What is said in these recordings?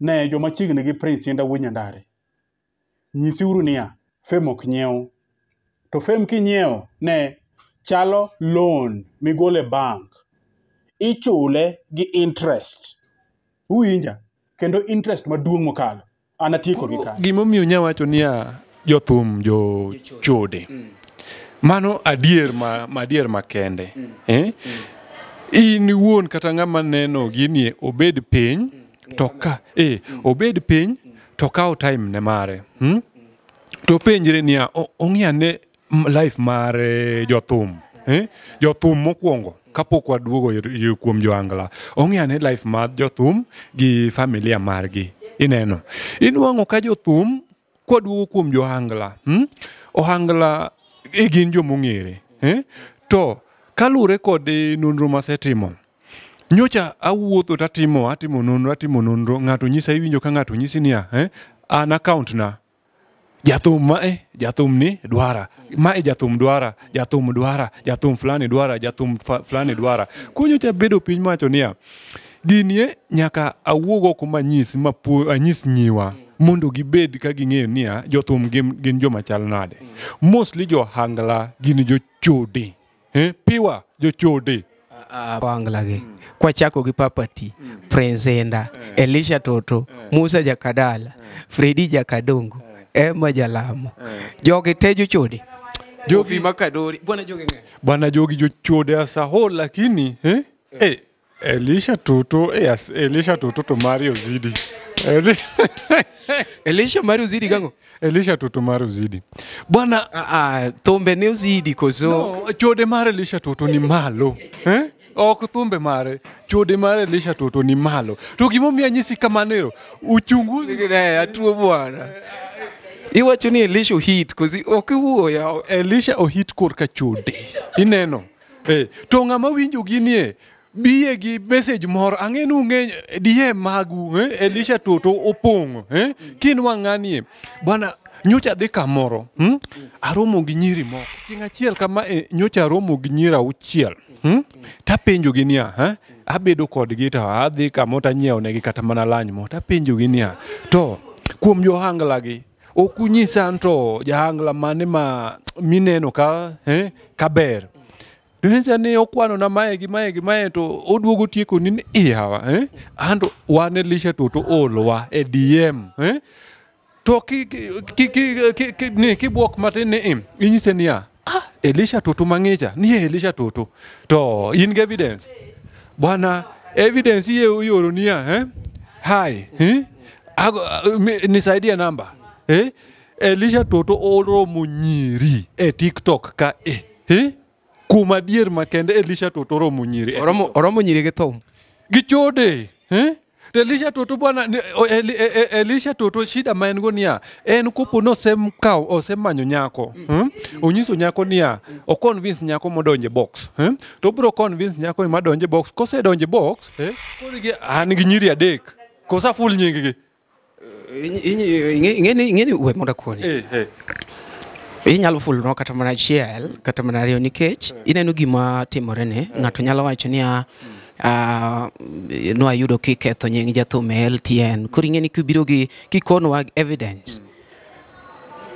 Ne joma chiegni gi Prince Indah wuod Nyandare. Nyisiuru niya, fame ok nyiew. To fame kinyiewo, ne chalo loan migolo e bank. Ichule gi interest. Uwinja? Kendo interest maduong' mokalo. An atieko gi kanyo. Gimomiyo nya wacho niya jothum jo chode. Mano adier ma, ma adier makende. Eh? In iwuon kata ng'ama neno gini obed piny to ka obed piny to kaw time ne mare. To penjre niya ong'i ane life mar jothum. Jothum mokwongo kapok waduogo kuom joangla. Ong'i ane life mar jothum gi familia margi. Ineno. Inwang'o ka jothum kwaduogo kuom johangla, Ohangla gin jomong'ere. To kaluwore kod nonro masetimo, nyocha awuotho tatimo atimo nonro, ng'ato nyisa iwinjo ka ng'ato nyisi niya, an account na jathum ma jathum ni dwara, ma jathum dwara, jathum dwara, jathum fulani dwara, jathum fulani dwara. Koro nyocha bedo piny mawacho niya, gini nyaka awuog oko manyis anyis nyiwa mondo gibed ka ging'eyo niya jothum gin joma chal nade. Mostly johangla gin jochode. Piwa jochode. Ohangla gi. Kwachako gi Papa T, Prince Indah, Elisha Toto, Musa Jakadala, Freddy Jakadongo, Emma Jalamo. Jogi te jochode. Jogi Makadori. Bwana jogi ng'e. Bwana jogi jochode asahol lakini Elisha Toto, Elisha Toto to Mario Zidi. Elisha Mario Zidi gango? Elisha Toto Mario Zidi. Bwana thumbe ne Ozidi koso? No, chode mar Elisha Toto ni malo. Ok thumbe mare, chode mar Elisha Toto ni malo. To gimomiyo anyisi kamano ero, uchunguzi ne atuo bwana. Iwacho ni Elisha ohit kosi ok iwuoyo. Elisha ohit korka chode. Ineno. To ng'ama winjo ginie biye gi message moro ang'e ni ung'e DM magu Elisha Toto opong'o kinwa ng'anie bwana nyocha dhi kamoro aromo gi nyiri moko chieng' achiel kama nyocha aromo gi nyiri auchiel tapenjo gi niya abedo kodgi to adhi kamoro tanyiewo negi kata mana lany mo tapenjo gi niya to kuom johangla gi ok unyisa an to jahangla mane ma mineno ka ka ber. Duenza ne okwano na mae gi mae gi mae to oduogo tieko ni iyawa anto wan Elisha Toto olwa e DM to ki ni kibwok matin ni inyise niya Elisha Toto mang'icha ni Elisha Toto to in gi evidence bwana evidence iye oyoro niya hi nisaidie namba Elisha Toto oromo nyiri e TikTok ka Kuom adier makende Elisha Toto oromo nyiri. Oromo nyiri gi thum. Gi chode. To Elisha Toto bwana Elisha Toto shida ma en go niya en kopo nosemkawo osemanyo nyako. Onyiso nyako niya o convince nyako modonje box. To obiro convince nyako madonje box kosedonje box koro gi an gi nyiri adek. Kosa full nying gi. Ing'eni we mondo akoni. Inyalo fulno kata mana achiel kata mana ariyo nikech ineno gima timore ne ng'ato nyalo wacho niya nwayudo kiketho nying jathum e LTN koro ing'eni kibiro gi kikonwa evidence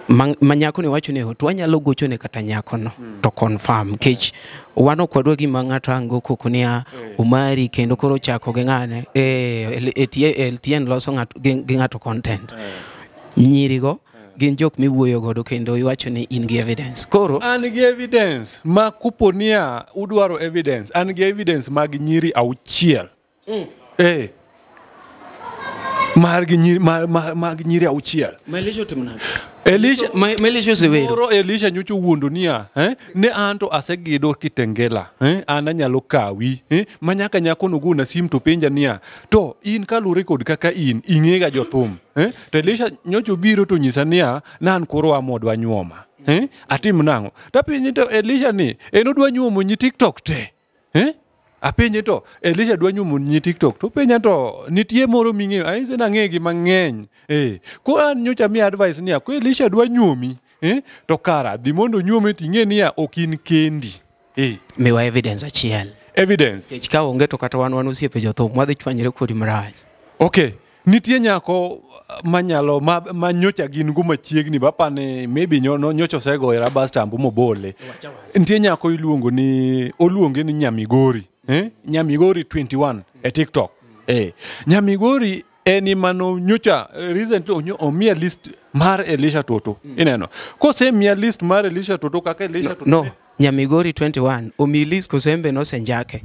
ma nyako ni wacho ni to wanyalo gochone kata nyakono to confirm nikech wan ok wadwa gima ng'ato ang' go koko niya Omari kendo koro chako gi ng'ane LTN loso ng'ato gi ng'ato content nyirigo gin jok miwuoyo godo kendo iwacho ni in gi evidence. Koro an gi evidence ma kuponia udwaro evidence an gi evidence mag nyiri auchiel. Mag nyiri mag nyiri auchiel. Ma Elisha otimo nade? Elisha ma Elisha osewero. Moro Elisha nyocha owuondo niya, ne an to asegedo Kitengela, an anyalo kawi, ma nyaka nyako no gona sim to penja niya, to in kaluwore kod kaka in ing'ega jothum, to Elisha nyocha obiro to nyisa niya, nan koro amodwa nyuoma, atim nang'o? Tapenje to Elisha ni en odwa nyuomo nyi TikTok te, Apenje to Elisha dwa nyuomo nyi TikTok to penja to nitie moro ming'eyo anyise nang'e gi mang'eny koro an nyocha miya advice niya ko Elisha dwa nyuomi to kara dhi mondo onyuomi ting'e niya ok in kendi Miwa evidence achiel evidence nikech ka onge to kata wan osiepe jothum wadhi chwanyre kodi marach. Okay. Nitie nyako manyalo ma nyocha gin go machiegni bapani maybe nyocha osegoyo rubber stamp mobole. Nitie nyako iluongo ni oluonge ni Nyamigori, eh? Nyamigori 21 e TikTok. Nyamigori en mano nyocha recently omiya list mar Elisha Toto. Ineno. Kosemiya list mar Elisha Toto kaka Elisha Toto. No, Nyamigori 21 omi list kosembe nosenjake.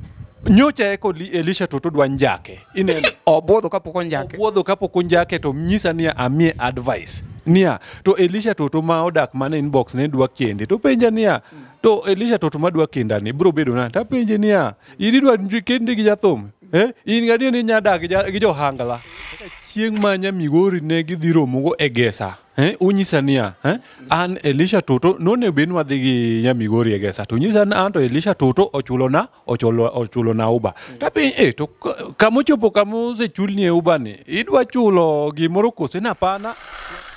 Nyocha eko Elisha Toto dwa njake. Ineno. Obwodho kapok onjake. Obwodho kapok onjake to nyisa niya amiye advice. Niya, to Elisha Toto ma odak mana inbox ne dwa kende. To penja niya, to Elisha Toto ma dwa kenda ni bro bedo nade? Tapenje niya, in idwa kendi gi jathum? In gadier ni inya dak gi johangla. Chieng' ma Nyamigori ne gidhi romogo e Gesa. Unyisa niya, an Elisha Toto nonego bed ni wadhi gi Nyamigori e Gesa. To unyisa ni an to Elisha Toto ochulo na Uber. Tapenje, to kamochopo kamosechulni e Uber ni, idwa chulo gimoro kose? Napana.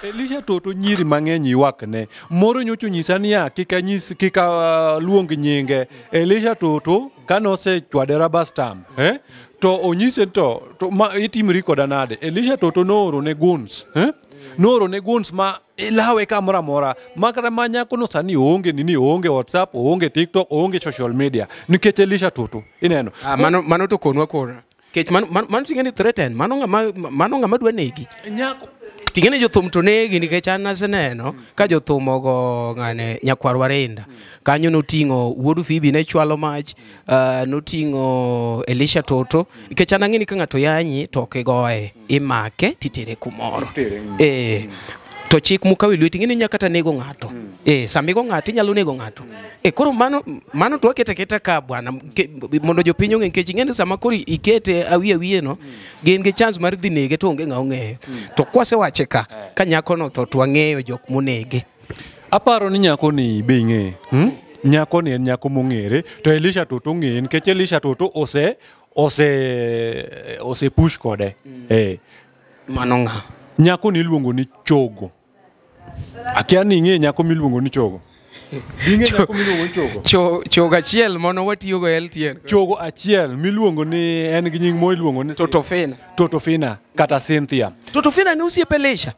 Elisha Toto nyiri mang'eny ywak ne. Moro nyocha onyisa niya, kik anyis, kik aluong nyinge. Elisha Toto kanosechwade rubber stamp, to onyise to ma itimri koda nade? Elisha Toto nooro ne goons, Nooro ne goons ma ilawe kamoro amora. Ma kata ma nyakono sani oonge nini, oonge WhatsApp, oonge TikTok, oonge social media. Nikech Elisha Toto, ineno. Mano to konwa kora. Kech mano ting'e ni threaten, mano ng'ama dwa negi. Nyako Ting'e ni jothum to negi nikech an aseneno ka jothum ogo ng'ane nyakwar Warinda. Kanyo noting'o wuod Phoebe ne chwalo mach, noting'o Elisha Toto. Nikech an ang'e ni ka ng'ato yanyi to ok igoye, imake titere kumoro. To chik mukawo e lweti ing'e ni inya kata nego ng'ato. Sama igo ng'ato inyalo nego ng'ato. Koro mano to wakete aketa ka bwana mondo jopiny ong'e nikech ing'e ni sama koro ikete awiye awiye no, gin gi chance mar dhi nege to onge ng'a ong'eyo. To kwasewache ka nyakono otho to wang'eyo jok monege. Aparo ni nyako ni be ing'eye. Nyako ni en nyako mong'ere to Elisha Toto ong'eye nikech Elisha Toto ose push kode. Mano ng'a? Nyako ni iluongo ni Chogo. Akia ni ing'e nyako miluongo ni Chogo. Ing'e nyako miluongo ni Chogo? Chogo achiel mono watiyogo LTN. Chogo achiel miluongo ni en gi nying moro iluongo ni Totofina. Totofina kata Cynthia. Totofina ni osiepe Elisha.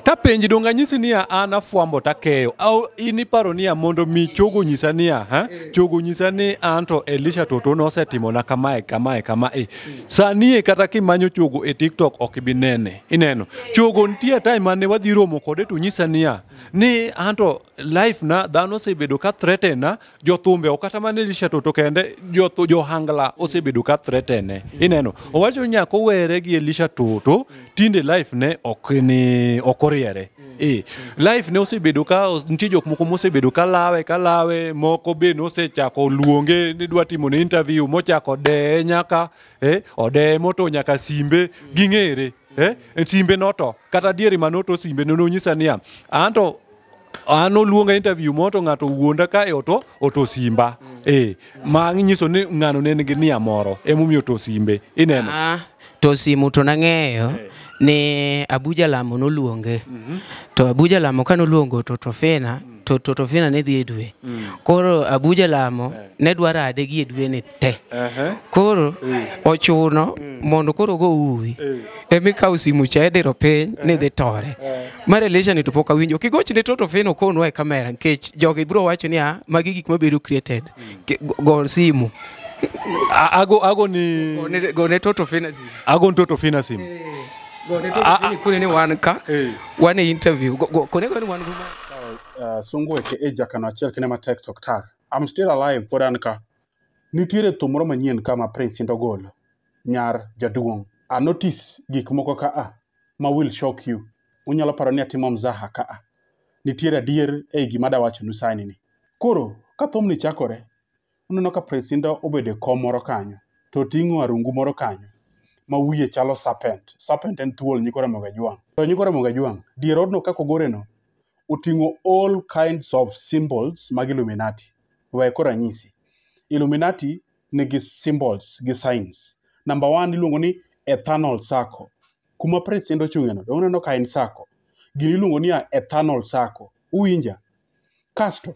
Tapenji donge anyisi niya an afwambo takeyo. Au in iparo niya mondo mi Chogo nyisa niya, Chogo nyisa ni an to Elisha Toto nosetimona kamae kamae kamae. Sani kata kimanyo Chogo e TikTok ok ibi nene. Ineno. Chogo nitie time mane wadhi romo kode to nyisa niya ni an to life na dhano osebedo ka threaten na jothumbe ok kata mana Elisha Toto kende johangla osebedo ka threaten. Ineno. Owacho ni nyaka owere gi Elisha Toto tinde life ne ok ni ok oriere. Life ne osebedo ka nitie jok moko mosebedo ka lawe moko be nosechako luonge ni dwa timo ne interview mochako deye nyaka odeye moto nyaka simbe ging'ere. Simbe noto kata diere manoto simbe nonyisa niya anto an oluonga interview moto ng'ato wuonda ka e oto simba. Ma nyiso ni ng'ano ne nigi nia moro emomiyo oto simbe. Ineno. To simu to nang'eyo ni Abuja Lamo noluonge. To Abuja Lamo kanoluongo Totofina, to Totofina ne dhi e dwe. Koro Abuja Lamo ne dwa rade gi e dwe ni te. Koro ochuno mondo koro go uwi. Emikawo simu cha ediro piny ni dhi tore. Mar Elisha ni to pok awinjo. Kigochne Totofina okonwa e kamera nikech jogi biro wacho ni magi gik mabedo created. Go simu. Ago ni gone Totofina simu. Ago Totofina simu. Gone Totofina kone ni wan ka. Wan e interview. Kone ni wan go. Sungu eke jakano achiel kende ma tek tok tar. I'm still alive pod an ka. Nitiere thum moro manyien ka ma Prince Indah ogolo. Nyar jaduong'. A notice gik moko ka a ma will shock you. Unyalo paro ni atimo mzaha ka a. Nitiere adier ei gima adawachonu sani ni. Koro ka thumni chakore, uneno ka Prince Indah obedo e kom moro kanyo to oting'o arungu moro kanyo ma wiye chalo serpent. Serpent en thuol nyikwa Ramogi Ajwang'. To nyikwa Ramogi Ajwang', dier odno kaka ogoreno, oting'o all kinds of symbols mag Illuminati. We koro anyisi. Illuminati nigi symbols gi signs. Number 1 iluongo ni eternal circle. Kuma Prince Indah ochung'e no, uneno ka en circle. Gini iluongo ni eternal circle. Uwinja? Kasto,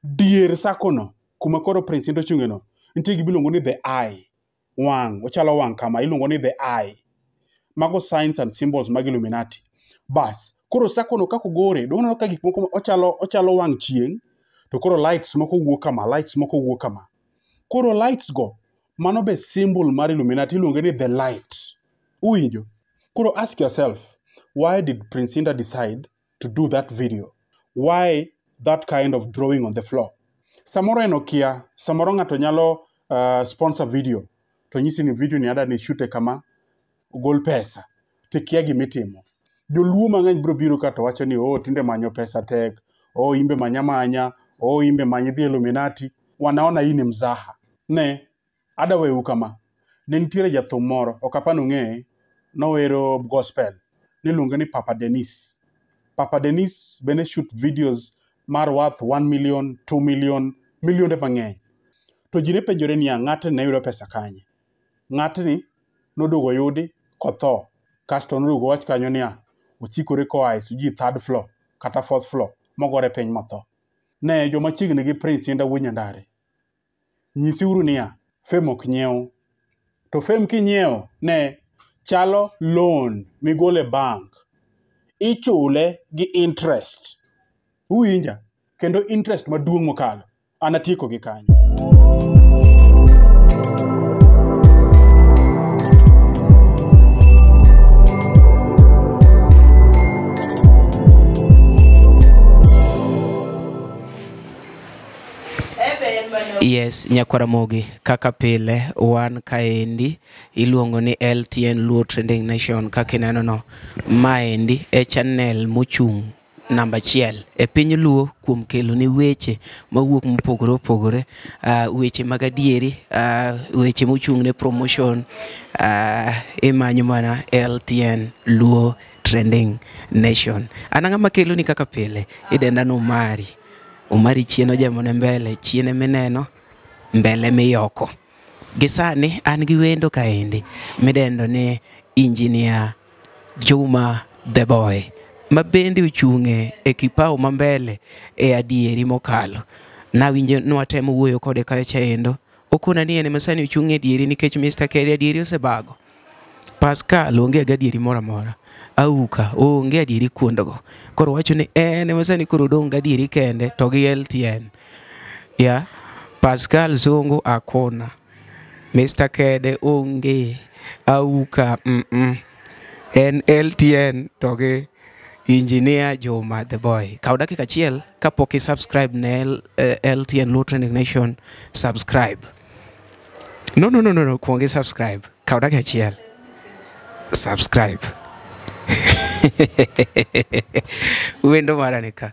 dier circle no, kuma koro Prince Indah ochung'e no, nitie gima iluongo ni the eye. Wang', ochalo wang' kama, iluongo ni the eye. Mago signs and symbols mag Illuminati. Bas, koro circle no kaka ogore, donge uneno ka gik moko ochalo wang' chieng', to koro lights moko wuok kama, lights moko wuok kama. Koro lights go, mano be symbol mar Illuminati, iluonge ni the light. Uwinjo? Koro ask yourself, why did Prince Indah decide to do that video? Why that kind of drawing on the floor? Samoro en okia, samoro ng'ato nyalo sponsor video, to nyisi ni video ni ada ni shute kama, gol pesa, tikia gimitimo. Joluo mang'eny biro biro ka to wacho ni oh, tinde manyo pesa tek, oh, imbe manya manya, oh, imbe many dhi Illuminati. Wanaona hii ni mzaha. Ne, ada weu kama. Ne nitiere jathum moro, ok apani ung'eye, nowero gospel, niluonge ni Papa Denis. Papa Denis bende shoot videos mar worth 1 million, 2 million, milionde mang'eny. To ji ne penjore niya, ng'atni ne yudo pesa kanye? Ng'atni noduogo yudi kotho. Kasto noduogo wach kanyo niya, ochikore koa e sijui third floor kata fourth floor, mogore piny motho. Ne joma chiegni gi Prince Indah wuod Nyandare. Nyisiuru niya, fame ok nyiew. To fame kinyiewo, ne chalo loan migolo e bank. Ichule gi interest. Uwinja? Kendo interest maduong' mokalo. An atieko gi kanyo. Yes, Nyakwaramogi, kaka pile wan kaendi iluongo ni LTN Luo Trending Nation kaka ineno no. Maendi e channel mochung' namba achiel e piny Luo kuom kelo ni weche mawuok mopogore opogore, weche mag adieri, weche mochung' ne promotion, imanyo mana LTN Luo Trending Nation. An ang'ama kelo ni kaka pile, idenda ni Omari. Omari chien ojemone mbele, chien emineno, mbele miyoko. Gi sani an gi wendo kaendi midendo ni Engineer Juma The Boy, ma bende ochung'e e kipao ma mbele e adieri mokalo. Nawinjo nwatemo wuoyo kode kacha endo, okona ni en ema sani ochung' e adieri nikech Mr. Kerry adieri osebago. Pascal onge gi adieri moro amora. Auka onge adieri kuondego. Koro wacho ni en ema sani koro odong' gi adieri kende to gi LTN. Ya, Pascal Zongo akona. Mr. Kede onge. Auka En LTN to gi Engineer Juma The Boy. Kaw dakika achiel kapok i subscribe ne LTN Luo Trending Nation, subscribe. No, no, no, no, no, kuong i subscribe. Kaw dakika achiel. Subscribe. Wendo mara ni ka.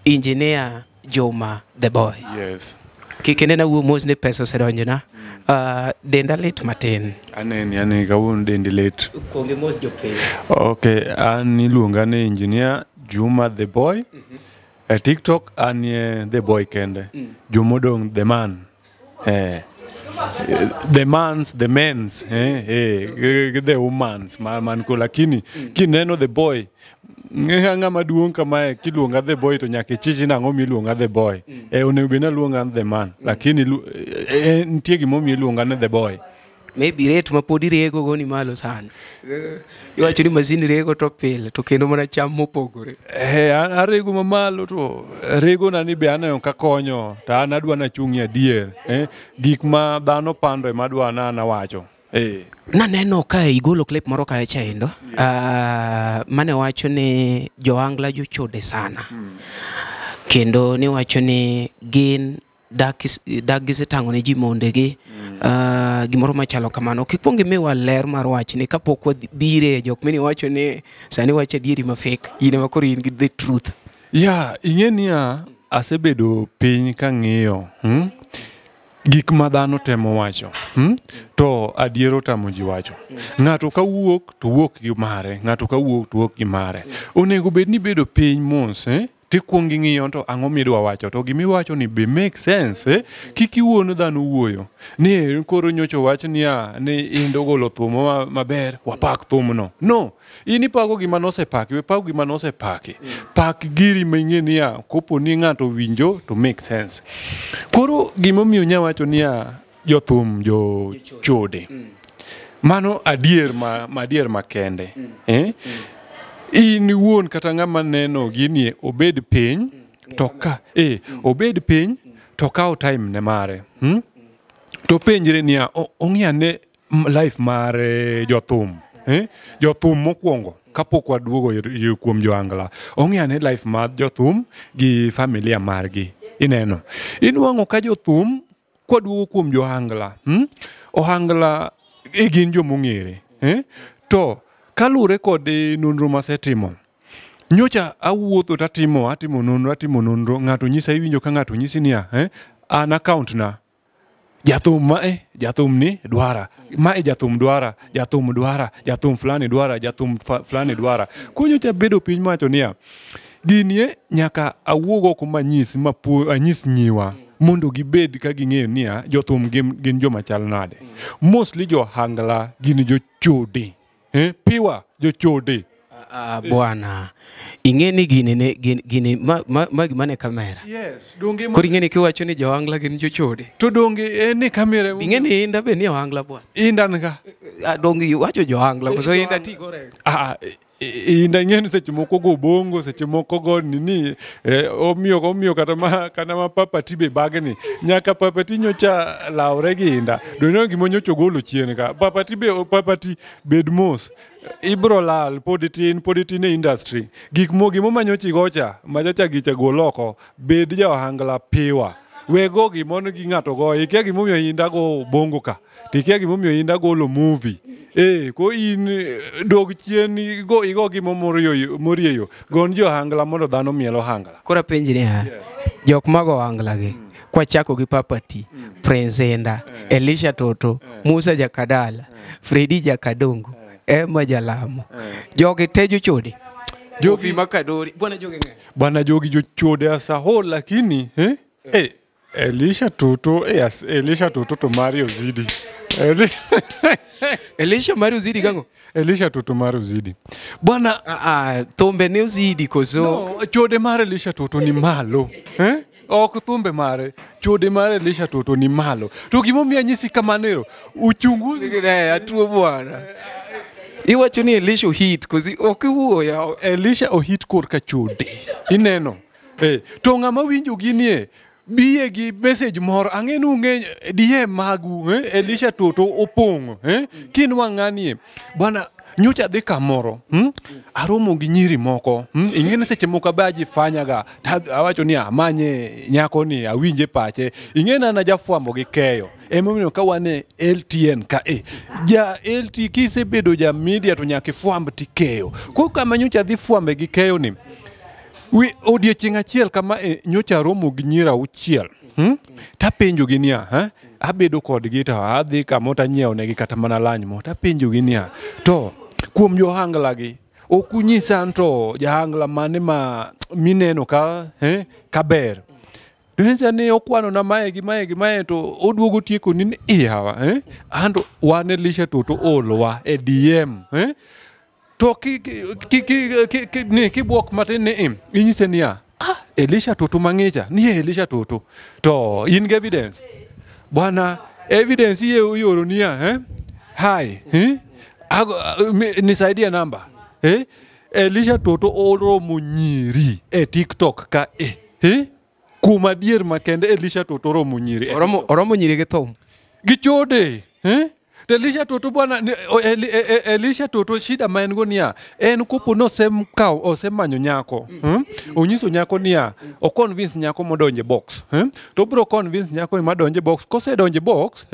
Engineer Juma The Boy. Yes. Kik inena wuo mos ni pesa osedonjona. Denda lit matin. Aneni kawuono dendi lit. Kuong mos jopiny. Okay, an iluonga ni Engineer Juma The Boy. E TikTok an The Boy kende. Juma odong' The Man. The mans, the mens, the womans, man ko lakini kineno The Boy, ng'e ng'ama duong' kamae kiluonga The Boy to nyaka ichich nang'o miluonga The Boy. Onego bed ni aluonga The Man, lakini nitie gimomiyo iluonga ni The Boy. Maybe rate ma pod irego go ni malo sana. Iwacho ni masin rego to pile to kendo mana cham mopogore. Arego mamalo to rego na ni be aneno ka konyo to an adwa nachung'ie adier. Gik ma dhano pando ema adwa na an awacho. Naneno ka igolo clip moro kae chaendo. Mane wacho ni jo-Angla jochode sana. Kendo niwacho ni gin dak gisetang'o ne ji mondegi. Gimoro machalo kamano. Kik kuong imiwa ler mar wachni kapok wabire jok mini wacho ni sani wacho adieri ma fake. In ema koro in gi the truth. Ya, ing'e niya, asebedo piny kang'iyo gik ma dhano temo wacho, to adier otamo ji wacho. Ng'ato ka wuok to wuok gi mare, ng'ato ka wuok to wuok gi mare. Onego bed ni ibedo piny mos, tikuongo ing'iyo to ang'o midwa wacho, to gimiwacho ni be make sense, Kik iwuond dhano wuoyo. Ni koro nyocha owach niya, ni Indah ogolo thum maber, wapak thumno. No, in ipako gima nosepaki, we pako gima nosepaki. Pak giri ma ing'e niya, kopo ni ng'ato winjo to make sense. Koro gimomiyo nya wacho niya, jothum jochode. Mano adier ma adier makende. In iwuon kata ng'ama neno gini obed piny to ka obed piny to kaw time ne mare. To penjre niya, ong'i ane life mar jothum. Jothum mokwongo kapok waduogo kuom joangla. Ong'i ane life mar jothum gi familia margi. Ineno. Inwang'o ka jothum kwaduogo kuom johangla. Ohangla gin jomong'ere. To kalure kod nonro masetimo, nyocha awuotho tatimo atimo nonro, ng'ato nyisa, iwinjo ka ng'ato nyisi niya, an account na jathum ma jathum ni dwara, ma jathum dwara, jathum dwara, jathum fulani dwara, jathum fulani dwara. Koro nyocha bedo piny mawacho niya, gini nyaka awuog oko manyis anyis nyiwa mondo gibed ka ging'eyo niya jothum gin joma chal nade. Mostly johangla gin jochode. Piwa jochode. Bwana, ing'e ni gini gini ma gima ne kamera. Yes, donge koro ing'e ni kiwacho ni johangla gin jochode. To donge en ni kamera. Ing'e ni Inda be ni ohangla bwana. Inda nga. Donge iwacho johangla koso Inda ti gore. Inda ing'e ni seche moko go bongo, seche moko go nini, omiyo kata ma Papa T be bagni. Nyaka Papa T nyocha lawre gi Inda. Donge gima nyocha ogolo chien ka. Papa T be, Papa T bed mos. Ibro lal, pod itin e industry. Gik gimo manyocha igocha, machocha gicha gol oko, bed ja ohangla piwa. We go gimono gi ng'ato goyo, ikia gimomiyo Inda go bongo ka, to ikia gimomiyo Inda golo movie. Ko in dog chien igo gimo morieyo, gon jo ohangla mondo dhano miel ohangla. Koro apenji niya, jok mago ohangla gi, kwachako gi Papa T, Prince Inda, Elisha Toto, Musa Jakadala, Fredi Jakadongo, Emma Jalamo. Jogi te jochode. Jogi Makadori. Bwana jogi ng'eny. Bwana jogi jochode asaho, lakini Elisha Toto, Elisha Toto to Mario Zidi. Elisha Mario Zidi gango? Elisha Toto Mario Zidi. Bwana thumbe ne ozidi koso? No, chode mar Elisha Toto ni malo. Ok thumbe mare, chode mar Elisha Toto ni malo. To gimomiyo anyisi kamano ero, uchunguzi atuo bwana. Iwacho ni Elisha ohit koso ok iwuoyo. Elisha ohit korka chode. Ineno. To ng'ama winjo ginie biye gi message moro, ang'e ni ung'e DM magu, Elisha Toto opong'o, kinwa ng'anie. Bwana, nyocha adhi kamoro, aromo gi nyiri moko, ing'e ni seche moko abaji fanyaga, awacho ni amanye nyako ni, awinje pache, ing'e ni an ajafwambo gi keyo. Emomiyo ka wan e LTN ka ja LT kisebedo ja media to nyaka ifwamb tikeyo. Koro kama nyocha adhi fwambe gi keyo ni, odiechieng' achiel kama nyocha aromo gi nyiri auchiel. Tapenjo gi niya, abedo kodgi to adhi kamo tanyiewo negi kata mana lany mo, tapenjo gi niya, to kuom johangla gi, ok unyisa an to jahangla mane ma mineno ka ka ber. To nyisa ni okwano na mae gi mae gi mae to oduogo tieko ni iyawa, an to wan Elisha Toto olowa e DM, To kibuok matin ni inyise niya, Elisha Toto mang'icha, ni Elisha Toto. To in gi evidence. Bwana, evidence iye ioro niya, Hi, nisaidie namba. Elisha Toto oromo nyiri e TikTok ka Kuom adier makende Elisha Toto oromo nyiri. Oromo nyiri gi thum. Gi chode, Elisha Toto bwana, Elisha Toto shida ma en go niya, en kopo nosemkawo, osemanyo nyako, onyiso nyako niya, o convince nyako modonje box, to obiro convince nyako madonje box, kosedonje box,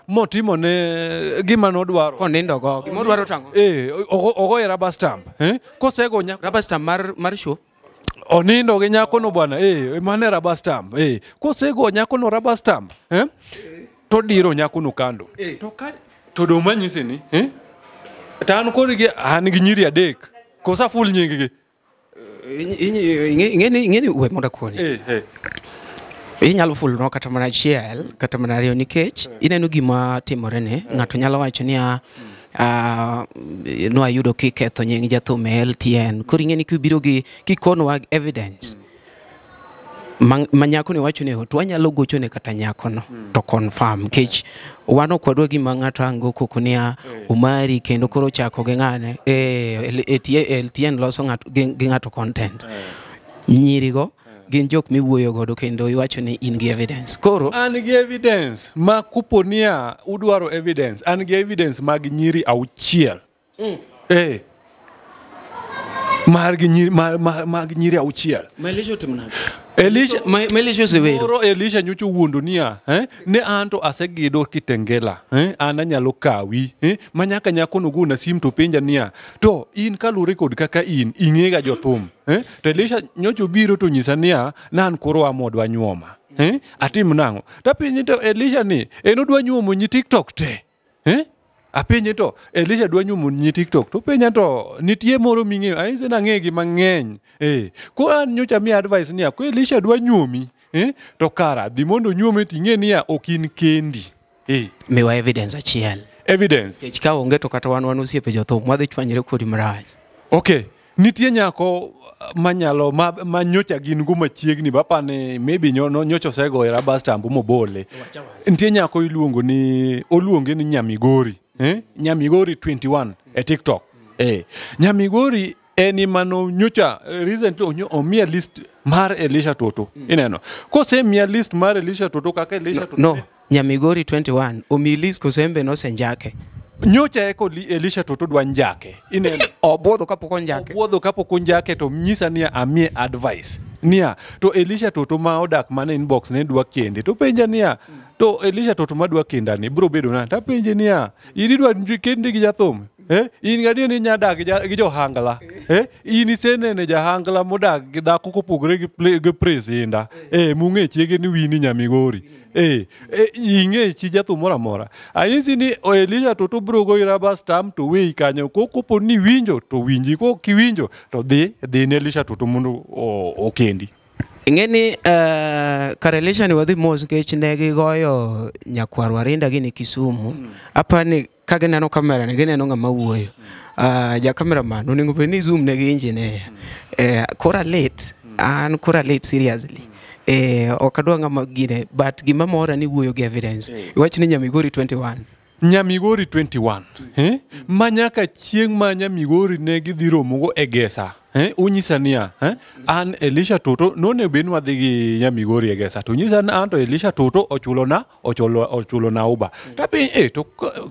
motimo ne gima nodwaro. Konindo go, gima odwaro tang'o? Ogoye rubber stamp, kosego nyako. Rubber stamp mar show? Onindo gi nyako no bwana, mane rubber stamp, kosego nyako no rubber stamp, to diro nyako no kando. To ka to do manyise ni, To an kod gi an gi nyiri adek. Kosa full nying gi. Ing'e ni we mondo akoni. Inyalo full no kata mana achiel, kata mana ariyo nikech ineno gima timore ni, ng'ato nyalo wacho niya, nwayudo kiketho nying jathum e LTN. Koro ing'e ni kibiro gi kikonwa evidence. Ma nyako ni wacho ni to wanyalo gochone kata nyakono to confirm kech wan ok wadwa gima ng'ato ang' go koko niya Omari kendo koro chako gi ng'ane LTN loso ng'ato gi ng'ato content. Nyirigo gin jok miwuoyo godo kendo iwacho ni in gi evidence. Koro an gi evidence ma kuponia udwaro evidence, an gi evidence mag nyiri 6. Mag nyiri 6. Elisha otimo nade? Elisha osewero. Moro Elisha nyocha owuondo niya, ne an to asegedo Kitengela, an anyalo kawi, ma nyaka nyako no gona sim to penja niya, to in kaluwore kod kaka in ing'ega jothum, to Elisha nyocha obiro to nyisa niya, ne an koro amodwa nyuoma, atim nang'o? Tapenje to Elisha ni en odwa nyuomo nyi TikTok te, Apenje to Elisha dwa nyuomo nyi TikTok to penja to nitie moro ming'eyo, anyise nang'e gi mang'eny. Koro an nyocha miya advice niya, ko Elisha dwa nyuomi, to kara dhi mondo onyuomi ting'e niya ok in kendi. Miwa evidence achiel. Evidence. Kech ka onge to kata wan osiepe jothum wadhi chwanyre kodi marach. Okay, nitie nyako manyalo ma nyocha gin go machiegni bapani maybe nyocha osegoyo rubber stamp mobole. Nitie nyako iluongo ni oluonge ni Nyamigori. Nyamigori 21 e TikTok. Nyamigori eni mano nyocha recently omiya list mar Elisha Toto. Ineno. Kosemiya list mar Elisha Toto kaka Elisha Toto. No, Nyamigori 21 omi list kosembe nosenjake. Nyocha eko Elisha Toto dwa njake. Ineno. Obwodho kapok onjake. Obwodho kapok onjake to nyisa niya amiye advice. Niya to Elisha Toto ma odak mana inbox ne dwa kende. To penja niya to Elisha Toto ma dwa kendani bro bedo nade? Tapenje niya in idwa kendi gi jathum? In gadier ni inya dak gi johangla? In isenene jahangla modak gi dhako kopogore gi Prince Indah. Mung'e chiege ni Winnie Nyamigori. Ing'e chi jathum moro amora. Anyisi ni Elisha Toto bro goyi rubber stamp to weyi kanyo. Kopo ni iwinjo to winji, kok iwinjo to dhi ne Elisha Toto mondo okendi. Ing'e ni kar Elisha ni wadhi mos nikech ne gigoyo nyakwar Warinda gini Kisumu. Apani ka gineno kamera ni gineno ng'ama wuoyo. Ja cameraman onego bed ni zoom ne gi engineer. Kora late, an kora late seriously. Ok adwa ng'ama gine but gima mora ni wuoyo gi evidence. Iwach ni Nyamigori 21. Nyamigori 21. Ma nyaka chieng' ma Nyamigori ne gidhi romogo e Gesa. Unyisa niya, an Elisha Toto nonego bed ni wadhi gi Nyamigori e Gesa. To nyisa ni an to Elisha Toto ochulona Uber. Tapenj to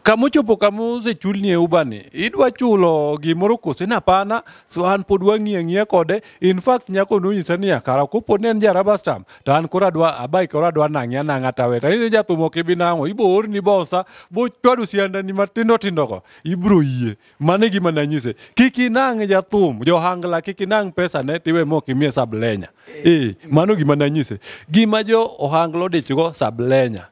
kamochopo kamosechulni e Uber ni, idwa chulo gimoro kose? Hapana, so an pod wang'iyo ang'iya kode. In fact nyako nonyisa niya, kara kopo ne en ja rubber stamp, to an koro adwa abai koro adwa nang'e anang'a tawe. To anyise jathum ok ibi nang'o, ibo orni bosa, bo chwado siandani matindo tindo go, ibro yie. Mano e gima nanyise. Kik inang' jathum, johangla kik inang' pesa ne tiwe mok imiye sablenya. Mano gima nanyise. Gima jo ohangla odichgo sablenya.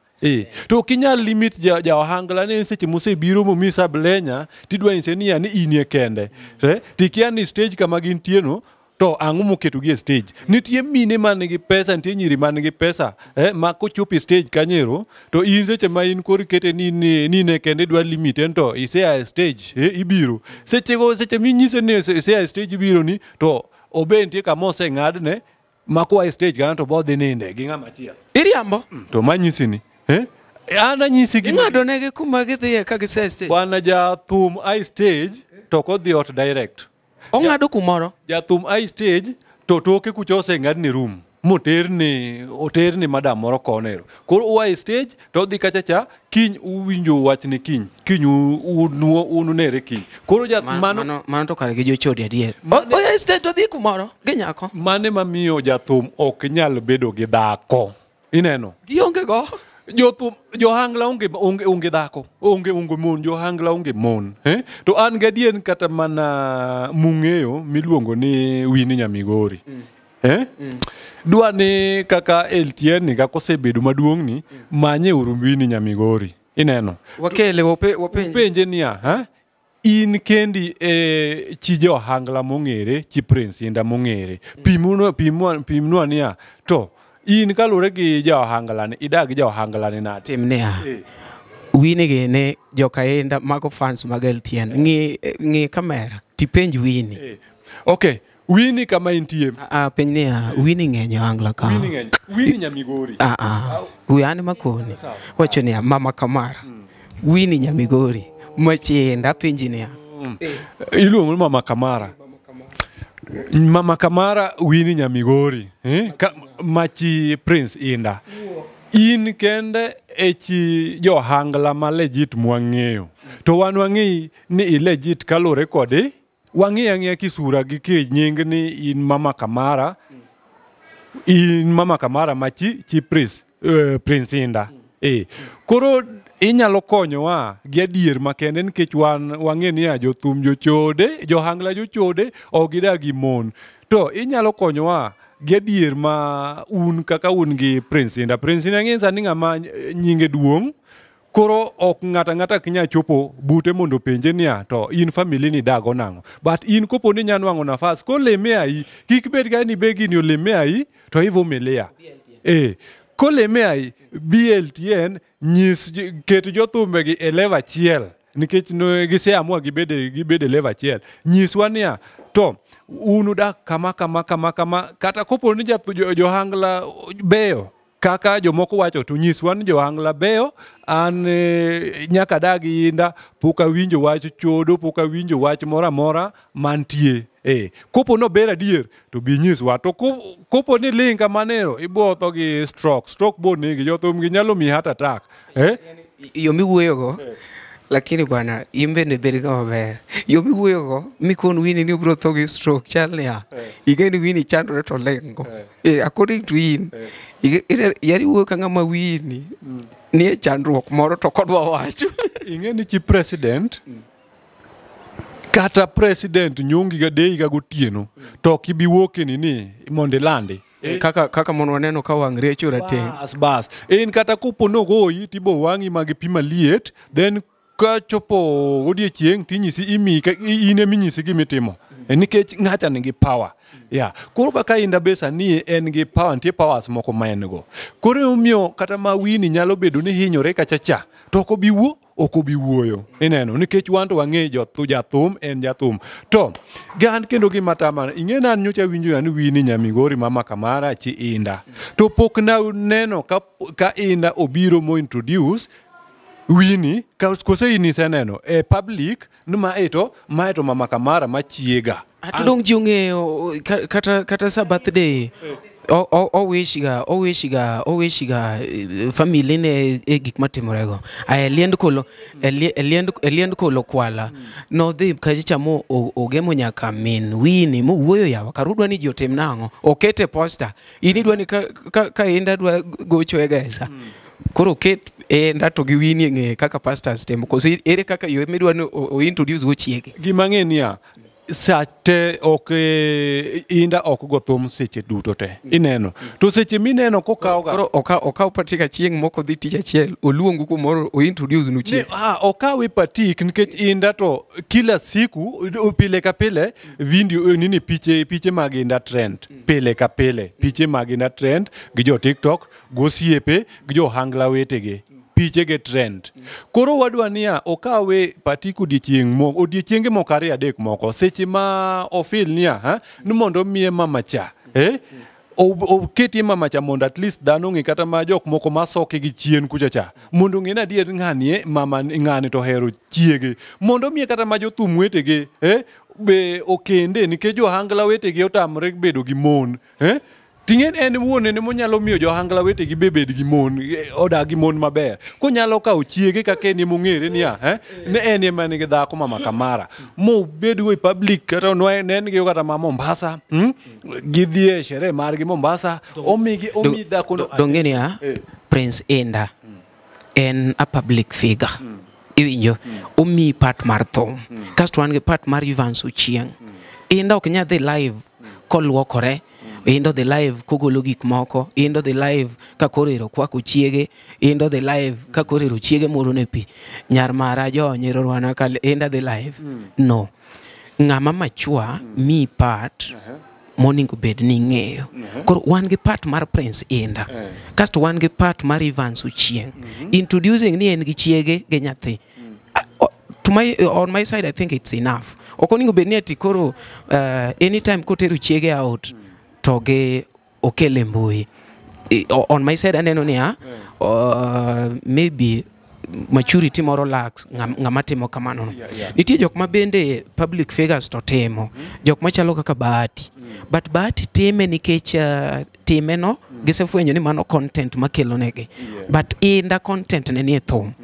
To ok inyal limit ja ohangla ni seche mosebiro momi sablenya tidwa nyise niya ni inie kende. Tikia ni stage kama gintie no to ang'o moketogi e stage. Nitie mine man gi pesa, nitie nyiri man gi pesa, ma kochopo e stage kanyero to in seche ma in koro ikete ni ne kende idwa limit en to isea e stage, ibiro. Sechego seche minyise ni isea e stage ibiro ni to obe nitie kama oseng'adne ma koa e stage kanyo to bodhi ninde gi ng'ama chielo. Iriambo? To manyisi ni, an anyisi gi ing'ado negi kuma gidhiye ka gisea e stage. Bwana jathum a stage to kodhi ot direct. Ong'ado kumoro. Jathum a stage to toke kucha oseng'adne room moterne madam moro konero. Koro ua e stage to odhi kacha cha kiny uwinjo wachne kiny. Kiny ununere kiny. Koro mano to kare gi jochode adier. Oya e stage to odhi kumoro gi nyako. Mane mamiyo jathum ok nyal bedo gi dhako. Ineno? Gionge go. Jothum johangla onge dhako, onge mon, johangla onge mon. To an gadier kata mana mung'eyo miluongo ni Winnie Nyamigori. Dwa ni kaka LTN ni kaka osebedo maduong' ni manye uru Winnie Nyamigori. Ineno? Wakele wapenje niya, in kendi chi johangla mong'ere, chi Prince Indah mong'ere. Pimnwa niya, to in kaluwore gi ja ohangla ni idag gi ja ohangla ni nade? Tim niya, Winnie gi ne joka Indah mago fans mag LTN. Ng'i kamera tipenj Winnie. Okay, Winnie kama intie. Piny niya, Winnie ng'eny e Ohangla ka. Winnie ng'eny. Winnie Nyamigori. Wi an makoni. Wacho niya, Mama Kamara. Winnie Nyamigori. Machinda apenji niya. Iluongo ni Mama Kamara. Mama Kamara Winnie Nyamigori. Machi Prince Indah. In kende e chi johangla ma legit mwang'eyo. To wan wang'eyi ni i legit kaluwore kodi wang'eyo ang'eya kisura gi ki nying ni in Mama Kamara. In Mama Kamara ma chi Prince, Prince Indah. Koro inyalo konyowa gi adier makende nikech wan wang'e niya jothum jochode, johangla jochode ok gidag gi mon. To inyalo konyowa gi adier ma un kaka un gi Prince Indah. Prince Indah ng'e sani ng'ama nyinge duong'. Koro ok ng'ata ng'ata kinya chopo bute mondo penje niya to in family ni dago nang'o. But in kopo ni inya nwang'o nafas koleme ai kik bed ga ni be gini oleme ai to ivumilia. Koleme ai BLTN nyis ket jothumbe gi e level achiel nikech giseamua gibede level achiel. Nyiswa niya to un udak kama kama kama kama kata kopo ni johangla beyo kaka jomoko wacho to nyiswa ni johangla beyo an nyaka dag Indah pok awinjo wach chodo pok awinjo wach moro amora mantie. Kopo nober adier to bi nyiswa to kopo ni ling kamanero ibotho gi stroke bo negi jothum gi nyalo miyi heart attack. Yo miwuoyogo lakini bwana in bende bed ng'ama ber. Yo miwuoyogo mikon Winnie ni obiro tho gi stroke chal niya ing'e ni Winnie chandore to olengo. According to in yari wuoyo ka ng'ama Winnie nie chandruok moro to ok odwa wacho. Ing'e ni chi president kata president nyongi ga deyi ga gotieno to ok ibi wuok e nini mondo ilandi. Kaka mondo waneno ka wang' riecho rateng'. Bas bas. En kata kopo nogoyi tibo wang'i ma gi pi maliet then kachopo odiechieng' tinyisi imi in eminyisi gimitimo. Nikech ng'acha nigi power. Yeah. Koro kaka Indah be sani en gi power, nitie powers moko ma en go. Koro emomiyo kata ma Winnie nyalo bedo ni hinyore kacha cha to ok obi wuo, ok obi wuoyo. Ineno, nikech wan to wang'eyo jathum en jathum. To gan kendo gima tama, ing'e ni an nyocha awinjo ni Winnie Nyamigori Mama Kamara chi Indah. To pok naneno ka Indah obiro mo introduce Winnie, kose in iseneno e public ni mae to Mama Kamara machiega. Ato dong ji ong'eyo kata sa birthday owishiga family ne e gik matimorego. Aya liend kolo kwala nodhi kacha mo ogemo nyaka min Winnie mowuoyo yawa karudwa ni ji otim nang'o okete poster in idwa ni ka Indah dwa gocho e gesa koro ket Indah to gi Winnie e ng'eye kaka pastors timo koso ere kaka yo midwa ni o introduce go chiege. Gima ang'e niya sa te ok Indah ok go thum seche duto te ineno to seche mineno kokawo ga koro okaw patik chieng' moko dhi tich achiel oluongu kumoro o introduce nu chieng'. Okawe patik nikech Indah to kila siku pile ka pile video nini piche mag Indah trend pile ka pile piche mag Indah trend gi jo TikTok gosiepe gi jo hangla wetegi piche ge trend. Koro wadwa niya okawe patik odiechieng' odiechienge moko ariyo adek moko seche ma ofil niya ni mondo miye mama cha oketie mama cha mondo at least dhano ong'e kata ma jok moko masoke gi chien kucha cha mondo ong'e ni adier ng'ani mama ng'ani to ohero chiege mondo miye kata ma jothum wetegi be okende nikech johangla wetegi otamre bedo gi mon. Ting'en en wuon ene monyalo miyo johangla wetegi be bed gi mon odag gi mon maber konyalo kawo chiege kaka en emong'ere niya ne en ema nigi dhako Mama Kamara mobedgo e public kata nen gi kata ma Mombasa gidhi e sherehe margi Mombasa omigi omi dhako no. Dong'e niya Prince Indah en a public figure. Iwinjo omiyi part mar thum kasto wan gi part mar Evans Ochieng'. Indah ok nyal dhi live koluokore Indah dhi live kogolo gik moko, Indah dhi live ka koro ero kwako chiege, Indah dhi live ka koro ero chiege moro ne pi. Nyar mara jo nyero rwana ka Indah dhi live. No. Ng'ama machua mi part monego bed ni ing'eyo. Koro wan gi part mar Prince Indah. Kasto wan gi part mar Evans Ochieng. Introducing ni en gi chiege gi nyathi. To my, on my side, I think it's enough. Ok onego bed ni ati koro anytime kotero chiege out to gi okele mbui. On my side aneno niya, maybe maturity moro lacks ng'ama timo kamano no. Nitie jok ma bende public figures to timo. Jok machalo kaka Bahati. But Bahati time nikech time no gisefwenyo ni mano content makelo negi. But Inda content ne nie thum.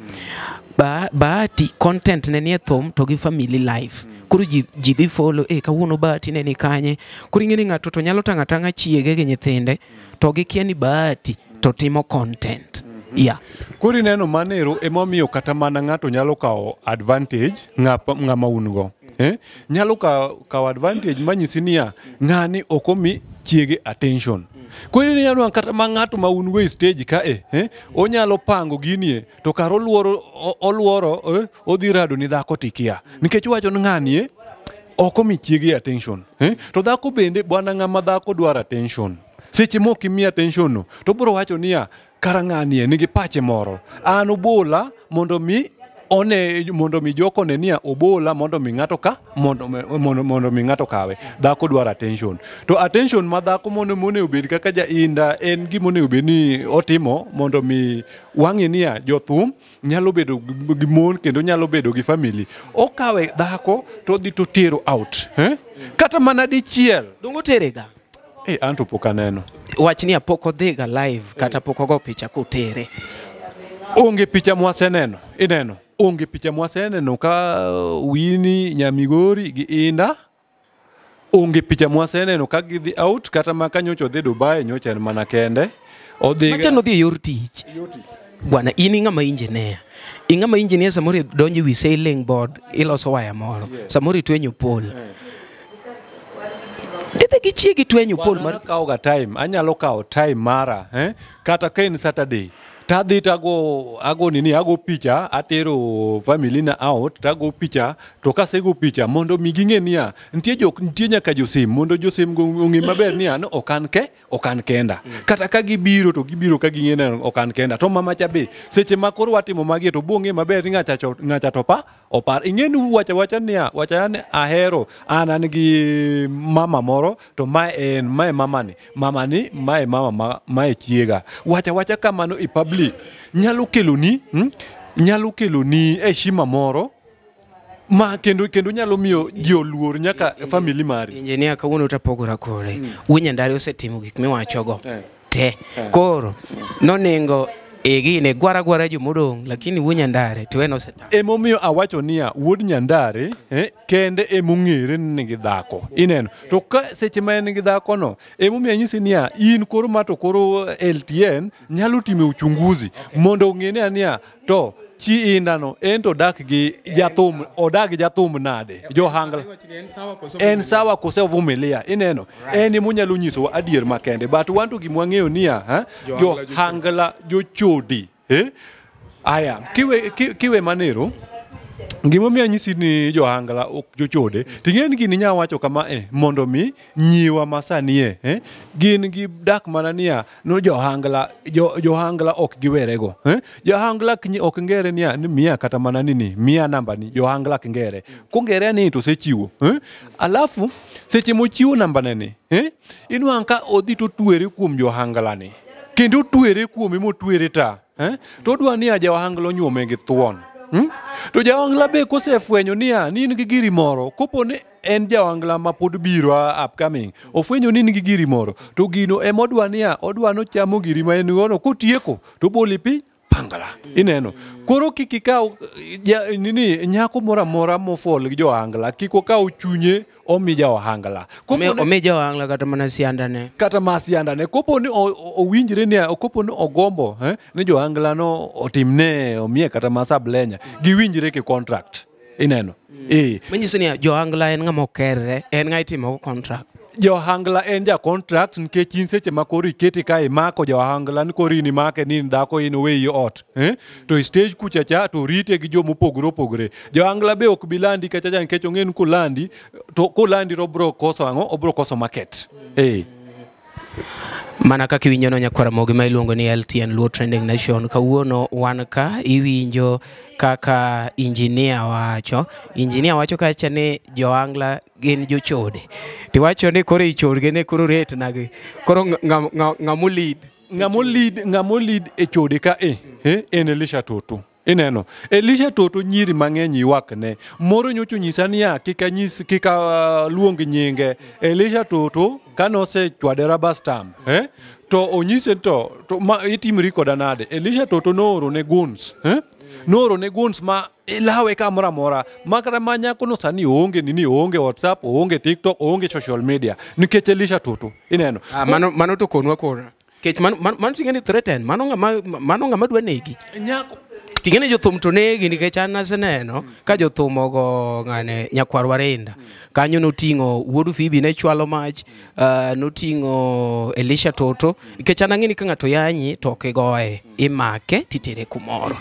Bahati content ne nie thum to gi family life. Koro ji dhi follow, kawuono Bahati ne ni kanye. Koro ing'e ni ng'ato to nyalo tang'o atang'a chiege gi nyithinde to gikia ni Bahati to timo content. Yeah. Koro ineno manero emomiyo kata mana ng'ato nyalo kawo advantage ng'ama un go. Eh? Nyalo kawo advantage manyisi niya, ng'ani ok omi chiege attention. Koro ineno kata ma ng'ato ma un go e stage ka e, eh? Onyalo pango ginie to kar oluoro odhi rado ni dhako tikia. Nikech owacho ni ng'ani e, ok omi chiege attention. Eh? To dhako bende bwana ng'ama dhako dwaro attention. Seche mok imiye attention no, to obiro wacho niya, kara ng'ani e nigi pache moro. An obola mondo mi one mondo mi joko ne niya obola mondo mi ng'ato ka mondo mi ng'ato kawe. Dhako dwaro attention. To attention ma dhako mondo monego obed kaka jainda en gima onego bed ni otimo mondo mi wang'e niya jothum nyalo bedo gi mon kendo nyalo bedo gi family. Okawe dhako to odhi to tero out. Eh? Kata mana dichiel. Dongo tere ga. Anto pok aneno. Wach ni pok odhiga live kata pok ogo picha kotere. Onge picha mwaseneno, ineno. Onge picha mwaseneno ka Winnie Nyamigori gi Inda. Onge picha mwaseneno ka gidhi out kata ma ka nyocha odhi Dubai nyocha en mana kende. Odhi Macha nodhi e yor tich. Bwana in ing'ama engineer. Ing'ama engineer samoro idonjo e wi sailing board iloso waya moro. Samoro itwenyo pole. Didhi gi chiegi twenyo pole mar kawo ga time, anyalo kawo time mara, eh? Kata ka en Saturday tadhi tago ago nini ago picha atero family na out tago picha to kasego picha mondo mi ging'e niya nitie jok nitie nyaka josim mondo josim go ong'e maber niya no ok an kenda. Kata ka gibiro to gibiro ka ging'e ni ok an kenda. To mama cha be seche ma koro watimo magi to bong'e maber ni ng'acha to pa opar ing'e ni wacha wacha niya wacha ni ahero an gi mama moro to mae en mae mamani mamani mae mama mae chiega wacha wacha kamano e public nyalo keloni nyalo keloni heshima moro ma kendo nyalo miyo ji oluor nyaka family mari. Engineer kawuono tapogora kore. Wuod Nyandare osetimo gik miwachogo te. Koro nonengo igine gwara gwara jomodong' lakini Wuod Nyandare to en osetamo. Emomiyo awacho niya Wuod Nyandare kende emong'ere ni nigi dhako. Ineno. To ka seche ma en gi dhako no emomiyo anyisi niya in koro ma to koro LTN nyalo timo uchunguzi mondo ong'e niya to chi Inda no en to dak gi jathum odak gi jathum nade johangla en sawa kose ovumilia ineno en emonyalo nyisowa adier makende but wan to gima wang'eyo niya johangla jochodi aya kiwe manero gimomiyo anyisi ni johangla ok jochode ting'e ni gini nya wacho kama mondo mi nyiwa masani gin gi dak mana niya no johangla johangla ok giwerego johangla ok ngere niya ni miya kata mana nini miya namba ni johangla ok ngere kongere ni to osechiwo alafu seche mochiwo namba ne ni inwang' ka odhi to twere kuom johangla ni kendo twere kuome motwere ta to odwa niya johangla onyuome gi thuon. To jaohangla be kosefwenyo niya ni in gi giri moro kopo ni en jaohangla ma pod biro upcoming ofwenyo ni in gi giri moro to gino emodwa niya odwa nochamo giri ma en gono kotieko to boli pi pangala ineno. Koro kik ikaw nini nyako moro amora mofol gi johangla kik okaw chunye omi jaohangla omi jaohangla kata mana siandane kata ma siandane kopo ni owinjre niya kopo ni ogombo ni johangla no otimne omiye kata ma sablenya giwinjre ki contract ineno. Manyiso ni johangla en ng'ama okerre en ng'a itimo contract. Johangla en ja contract nikech in seche ma koro ikete ka imako johangla ni koro in imake ni in dhako in oweyi ot to e stage kucha cha to rite gi jomopogore opogore. Johangla be ok bi landi kacha cha nikech ong'e ni kolandi to kolandi to obro koso ang'o obro koso market. Mana kaka iwinjo no nyakwar Ramogi ma iluongo ni LTN Luo Trending Nation. Kawuono wan ka iwinjo kaka injinia wacho. Injinia wacho kacha ni joangla gin jochode. Tiwacho ni koro ichorgi ni koro rate nagi. Koro ng'amo lead. Ng'amo lead e chode ka en Elisha Toto. Ineno Elisha Toto nyiri mang'eny ywakne. Moro nyocha onyisa niya kik anyis kik aluong nyinge. Elisha Toto kanosechwade rubber stamp to onyise to ma itimri koda nade. Elisha Toto nooro ne goons nooro ne goons ma ilawe kamoro amora ma kata ma nyakono sani oonge nini, oonge WhatsApp, oonge TikTok, oonge social media nikech Elisha Toto. Ineno mano to konwa kora. Kech mano ting'e ni threaten, mano ng'ama dwa negi. Nyako ting'e ni jothum to negi nikech an aseneno ka jothum ogo ng'ane nyakwar Warinda. Kanyo noting'o wuod Phoebe ne chwalo mach, noting'o Elisha Toto. Nikech an ang'e ni ka ng'ato yanyi to ok igoye, imake titere kumoro.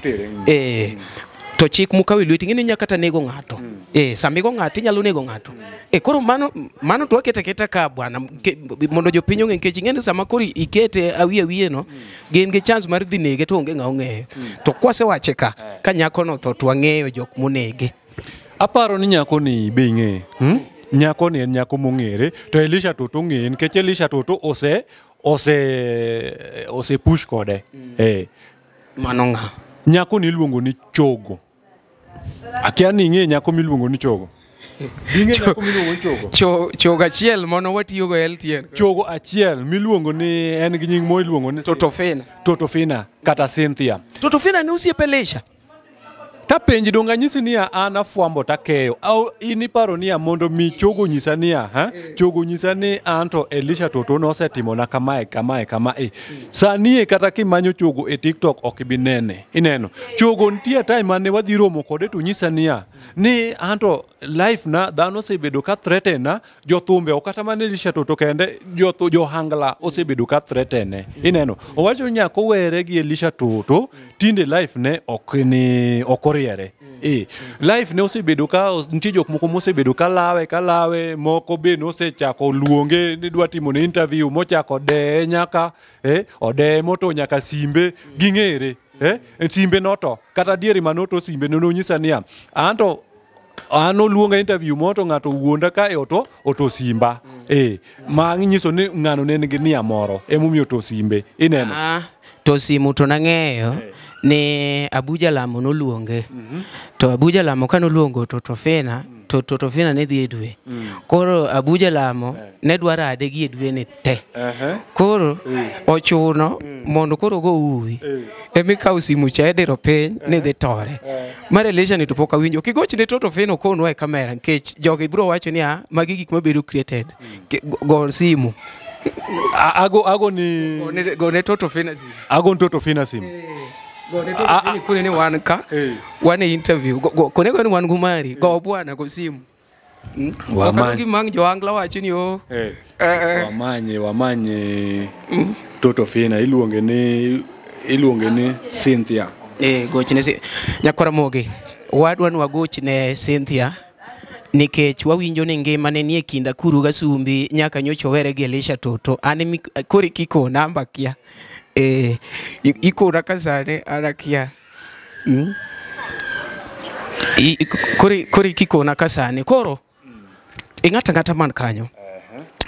To chik mukawe lweti ing'e ni inya kata nego ng'ato. Sama igo ng'ato inyalo nego ng'ato. Koro mano to wakete aketa ka bwana mondo jopiny ong'e nikech ing'e ni sama koro ikete awiye awiye no gin gi chance mar dhi nege to onge ng'a ong'eyo. To kwasewache ka nyakono otho to wang'eyo jok monege. Aparo ni nyako ni be ing'eye. Nyako ni en nyako mong'ere to Elisha Toto ong'eye nikech Elisha Toto ose push kode. Mano ng'a? Nyako ni iluongo ni Chogo. Akia ni ing'e nyako miluongo ni Chogo. Ing'e nyako miluongo ni Chogo? Chogo achiel mono watiyogo LTN. Chogo achiel miluongo ni en gi nying mo iluongo ni Totofina. Totofina kata Cynthia. Totofina ni osiepe Elisha. Tapenji donge anyisi niya an afwambo takeyo. Au in iparo niya mondo mi Chogo nyisa niya, Chogo nyisa ni an to Elisha Toto nosetimona kamae kamae kamae. Sani kata kimanyo Chogo e TikTok ok ibi nene. Ineno. Chogo nitie time mane wadhi romo kode to nyisa niya ni an to life na dhano osebedo ka threaten na jothumbe ok kata mana Elisha Toto kende johangla osebedo ka threaten. Ineno. Owacho ni nyaka owere gi Elisha Toto tinde life ne ok ni ok oriere. Life ne osebedo ka nitie jok moko mosebedo ka lawe moko be nosechako luonge ni dwa timo ne interview mochako deye nyaka odeye moto nyaka simbe ging'ere simbe noto kata diere manoto simbe nonyisa niya anto an oluonga interview moto ng'ato wuonda ka e oto simba ma nyiso ni ng'ano ne nigi nia moro emomiyo oto simbe. Ineno to simu to nang'eyo ni Abuja Lamo noluonge. To Abuja Lamo kanoluongo Totofina, to Totofina ne dhi e dwe. Koro Abuja Lamo ne dwaro ade gi e dwe ni te. Koro ochuno mondo koro go uwi. Emikawo simu cha ediro piny ni dhi tore. Mar Elisha ni to pok awinjo. Kigoch ne Totofina okonwa e kamera nikech jogi biro wacho niya magi gik mabedo created. Go simu. Ago ni go ne Totofina simu. Ago ni Totofina simu. Go ne Totofina kone ni wan ka. Wan e interview. Go kone ni wan gumari. Go bwana go simu. Wamanye. Gi mang joangla wacho ni o. Wamanye Totofina iluonge ni Cynthia. Goch ne nyakwar Ramogi. Wadwa ni wagoch ne Cynthia nikech wawinjo ni ngima ne nie kind Akuru gi Asumbi nyaka nyocha owere gi Elisha Toto. An koro kikona amba kia. Ikona ka sani an akia. Koro kikona ka sani. Koro ing'ato ang'ata man kanyo.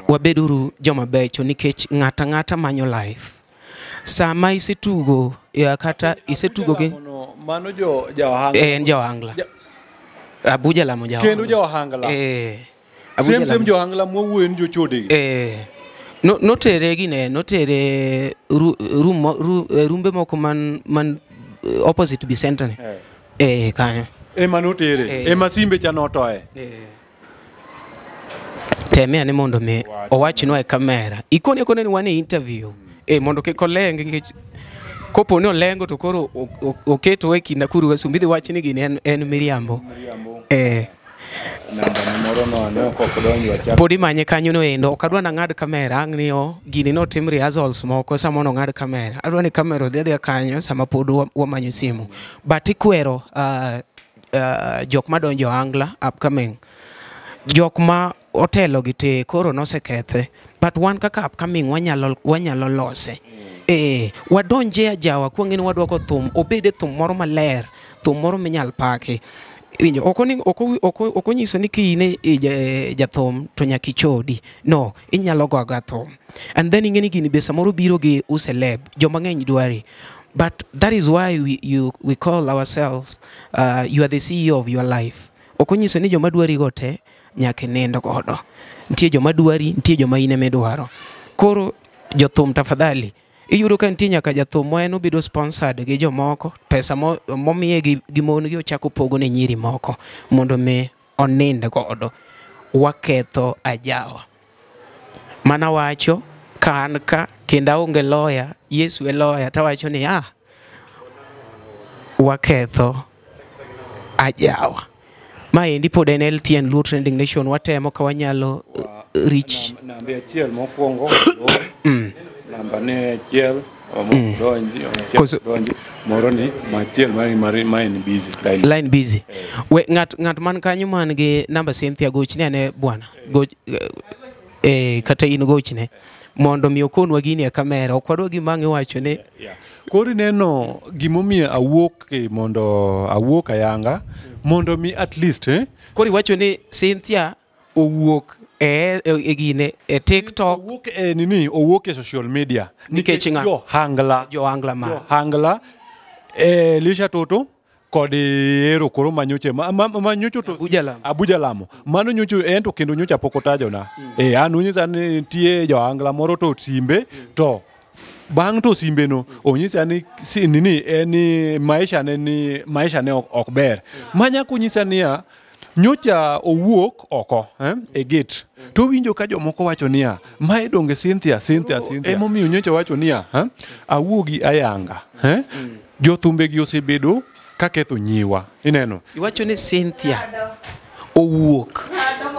Wabeduru joma becho nikech ng'ato ang'ata manyo life. Sama isetugo kata isetugo gi mano jo ohangla. En jo ohangla. Abuja Lamo ja ohangla. Kendo jo ohangla. Abuja Lamo jo ohangla mwawuoyo ni jochode. Notere gine, notere rumbe moko man opposite Bicenter ni. Kanyo. Ema notere. Ema simbe cha notoe. Teme ane mondo mi owachnwa e kamera. Ikone kone ni wan e interview. Mondo kik oleng nikech kopo ni olengo to koro oketo e kind Akuru gi Asumbi idhi wach ni gini en miriambo. Pod imanye kanyo no endo ok adwa nang'ad kamera ang' ni o gini notim rehearsals moko sama nong'ad kamera. Adwa ni kamera odhi adhiya kanyo sama pod wamanyo simu. But ikwero jok madonjo ohangla upcoming Jok ma otelo gi te koro nosekethe, but wan kaka upcoming wanyalo lose. Wadonje ajawa kwang'e ni wadwoko thum, obede thum moro maler, thum moro minyal paki. Iwinjo, ok onyiso ni kiin jathum to nyaka ichodi. No, inyalo go agoya thum. And then ing'e ni gini be samoro biro gi useleb, joma ng'eny dwari. But that is why we call ourselves, you are the CEO of your life. Ok onyiso ni joma dwari go te nyaka inind godo. Nitie joma dwari, nitie joma in ema idwaro. Koro jothum tafadhali, iyudo ka nitie nyaka jathum ma en obedo sponsored gi jomoko, pesa momiye gi mon gi ochako pogo ne nyiri moko mondo mi onind godo. Waketho ajawa. Mana wacho ka an ka kendo aonge lawyer, Yesu e lawyer, tawacho ni waketho ajawa. Maendi pod en LTN Luo Trending Nation, watemo ka wanyalo reach Namba achiel mokwongo namba ne achiel donji donji moro ni machiel ma en busy line busy. We ng'at man kanyo man gi namba Cynthia, gochne ane bwana. Goch, kata in gochne mondo mi okonwa gini e kamera. Ok wadwa gima ang' iwacho ni Koro ineno gimomiyo awuok mondo awuok ayanga mondo mi at least Koro iwacho ni Cynthia owuok e gine e TikTok, owuok e nini, owuok e social media Nikech ng'a? Johangla Johangla ma johangla Elisha Toto kod ero koro manyoche manyocho to Abuja Lamo. Abuja Lamo mano nyocho en to kendo nyocha pok otajona. An onyisa ni nitie johangla moro to simbe to bang' to simbe no onyisa ni nini en ni maisha ne ni maisha ne ok ber. Manyako nyisa niya nyocha owuok oko e gate to winjo ka jomoko wacho niya mae donge Cynthia Cynthia Cynthia. Emomiyo nyocha wacho niya awuogi ayanga jothumbe gi osebedo kaketho nyiwa ineno. Iwacho ni Cynthia owuok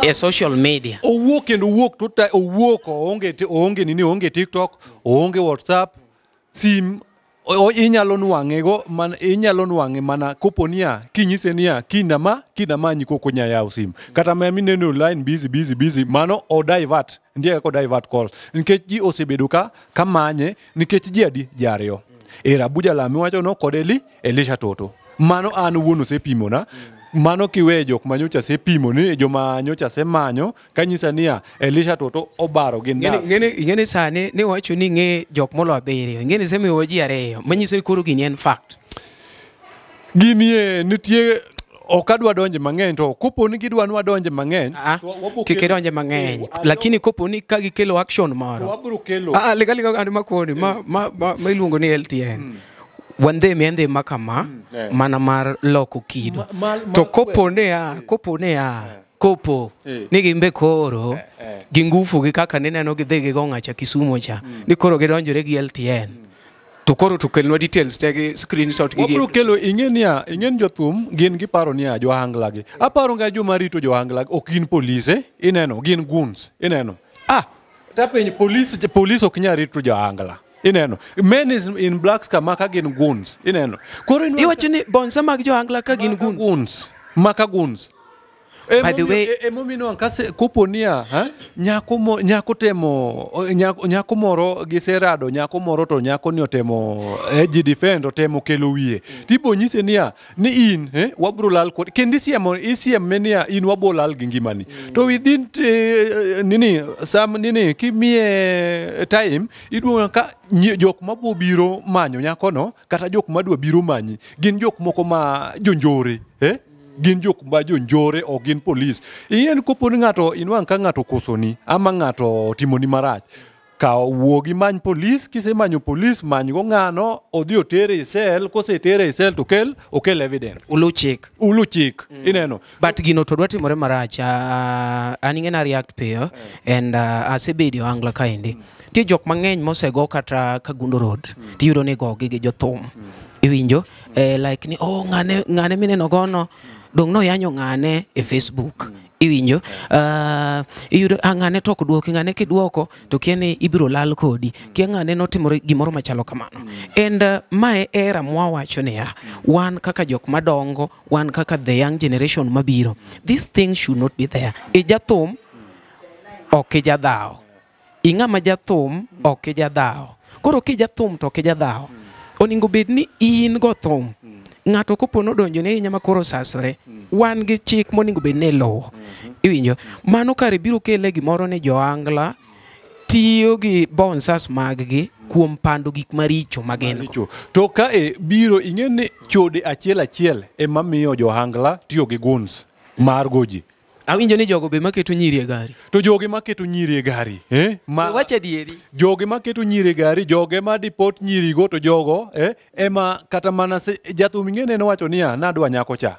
e social media. Owuok kendo owuok to owuok oonge nini, oonge TikTok, oonge WhatsApp, sim inyalo nwang'e go man, inyalo nwang'e mana kopo niya kinyise niya kina manyi koko nya yaw sim kata ma mineno line busy busy busy mano o divert ndiye kaka o divert calls nikech ji osebedo ka manye nikech ji adi ji ariyo era Abuja Lamo wacho no kod Elisha Toto mano an wuon osepimona mano kiwe jok manyocha osepimo ni joma nyocha osemanyo kanyisa niya Elisha Toto obaro gi ndas. Ing'eni sani ni wacho ni ng'e jok molo 7, ing'eni semiyo ji 2, manyiso ni koro gini en fact. Gini nitie ok adwa donje mang'eny to kopo ni gidwa ni wadonje mang'eny kik idonje mang'eny lakini kopo ni ka gikelo action moro wabiro kelo liga and makoni ma iluongo ni LTN wandhe miende makama mana mar loko kido to kopo kopo ni gimbe koro gi ngufu gi kaka nineno gidhi gigo ng'acha Kisumo cha ni koro gidonjore gi LTN to koro to kelnwa details te gi screenshot gi wabiro kelo. Ing'e ing'e jothum gin giparo niya johangla gi aparo ga joma rito johangla ok gin polise ineno gin goons ineno tapenj police ok nyal rito johangla ineno men is in blacks kama ka gin goons ineno koro iwacho ni bonsa mag johangla ka gin goons maka goons. By the way, emomiyo kase kopo niya nyako temo nyako moro giserado nyako moro to nyako ni otemo ji defend otemo kelo wiye tibo nyise niya ni in wabro lal kod kendo isiemo niya in wabro lal gi ngimani to within nini sam nini kimiye time iduogo ka jok mabo biro manyo nyako no kata jok madwa biro manyi gin jok moko ma jonjore gin jok ma jonjore ok gin polis. Ing'e kopo ni ng'ato inwang' ka ng'ato okosoni ama ng'ato otimoni marach kaw wuogi many polis kisemanyo polis many go ng'ano odhi otere e sel kosetere e sel to okel evidence ulu chik ineno. But gino to dwa timore marach an ing'e na react piyo and asebedo e ohangla kaendi nitie jok mang'eny mosego kata Kagundo Road tiyudo ni gogi gi jothum iwinjo like ni ng'ane mineno gono dong' noyanyo ng'ane e Facebook Iwinjo iyudo ng'ane to ok duoki, ng'ane kiduoko to kia ni ibiro lal kodi, kia ng'ane notimore gimoro machalo kamano. And mae era mwawacho niya, wan kaka jok madongo, wan kaka the young generation mabiro, this thing should not be there. Ijathum ok ijadhawo, ing'ama jathum ok ijadhawo. Koro kijathum to ok ijadhawo, onego bed ni in go thum. Ng'ato kopo nodonjo ne hinya ma koro osasore, wan gi chik monego bed ni iluwo. Iwinjo mano kare biro kele gimoro ni joangla tiyo gi bouncers mag-gi kuom pando gik maricho ma gin go. To kae biro ing'e ni chode achiel achiel ema miyo johangla tiyo gi guns mar goji. Awinjo ni jogo be maketo nyiri e gari. To joge maketo nyiri e gari, Wach adieri. Joge maketo nyiri e gari, joge ma deport nyirigo to jogo ema kata mana jathum ing'e ne nowacho niya, nadwa nyako cha,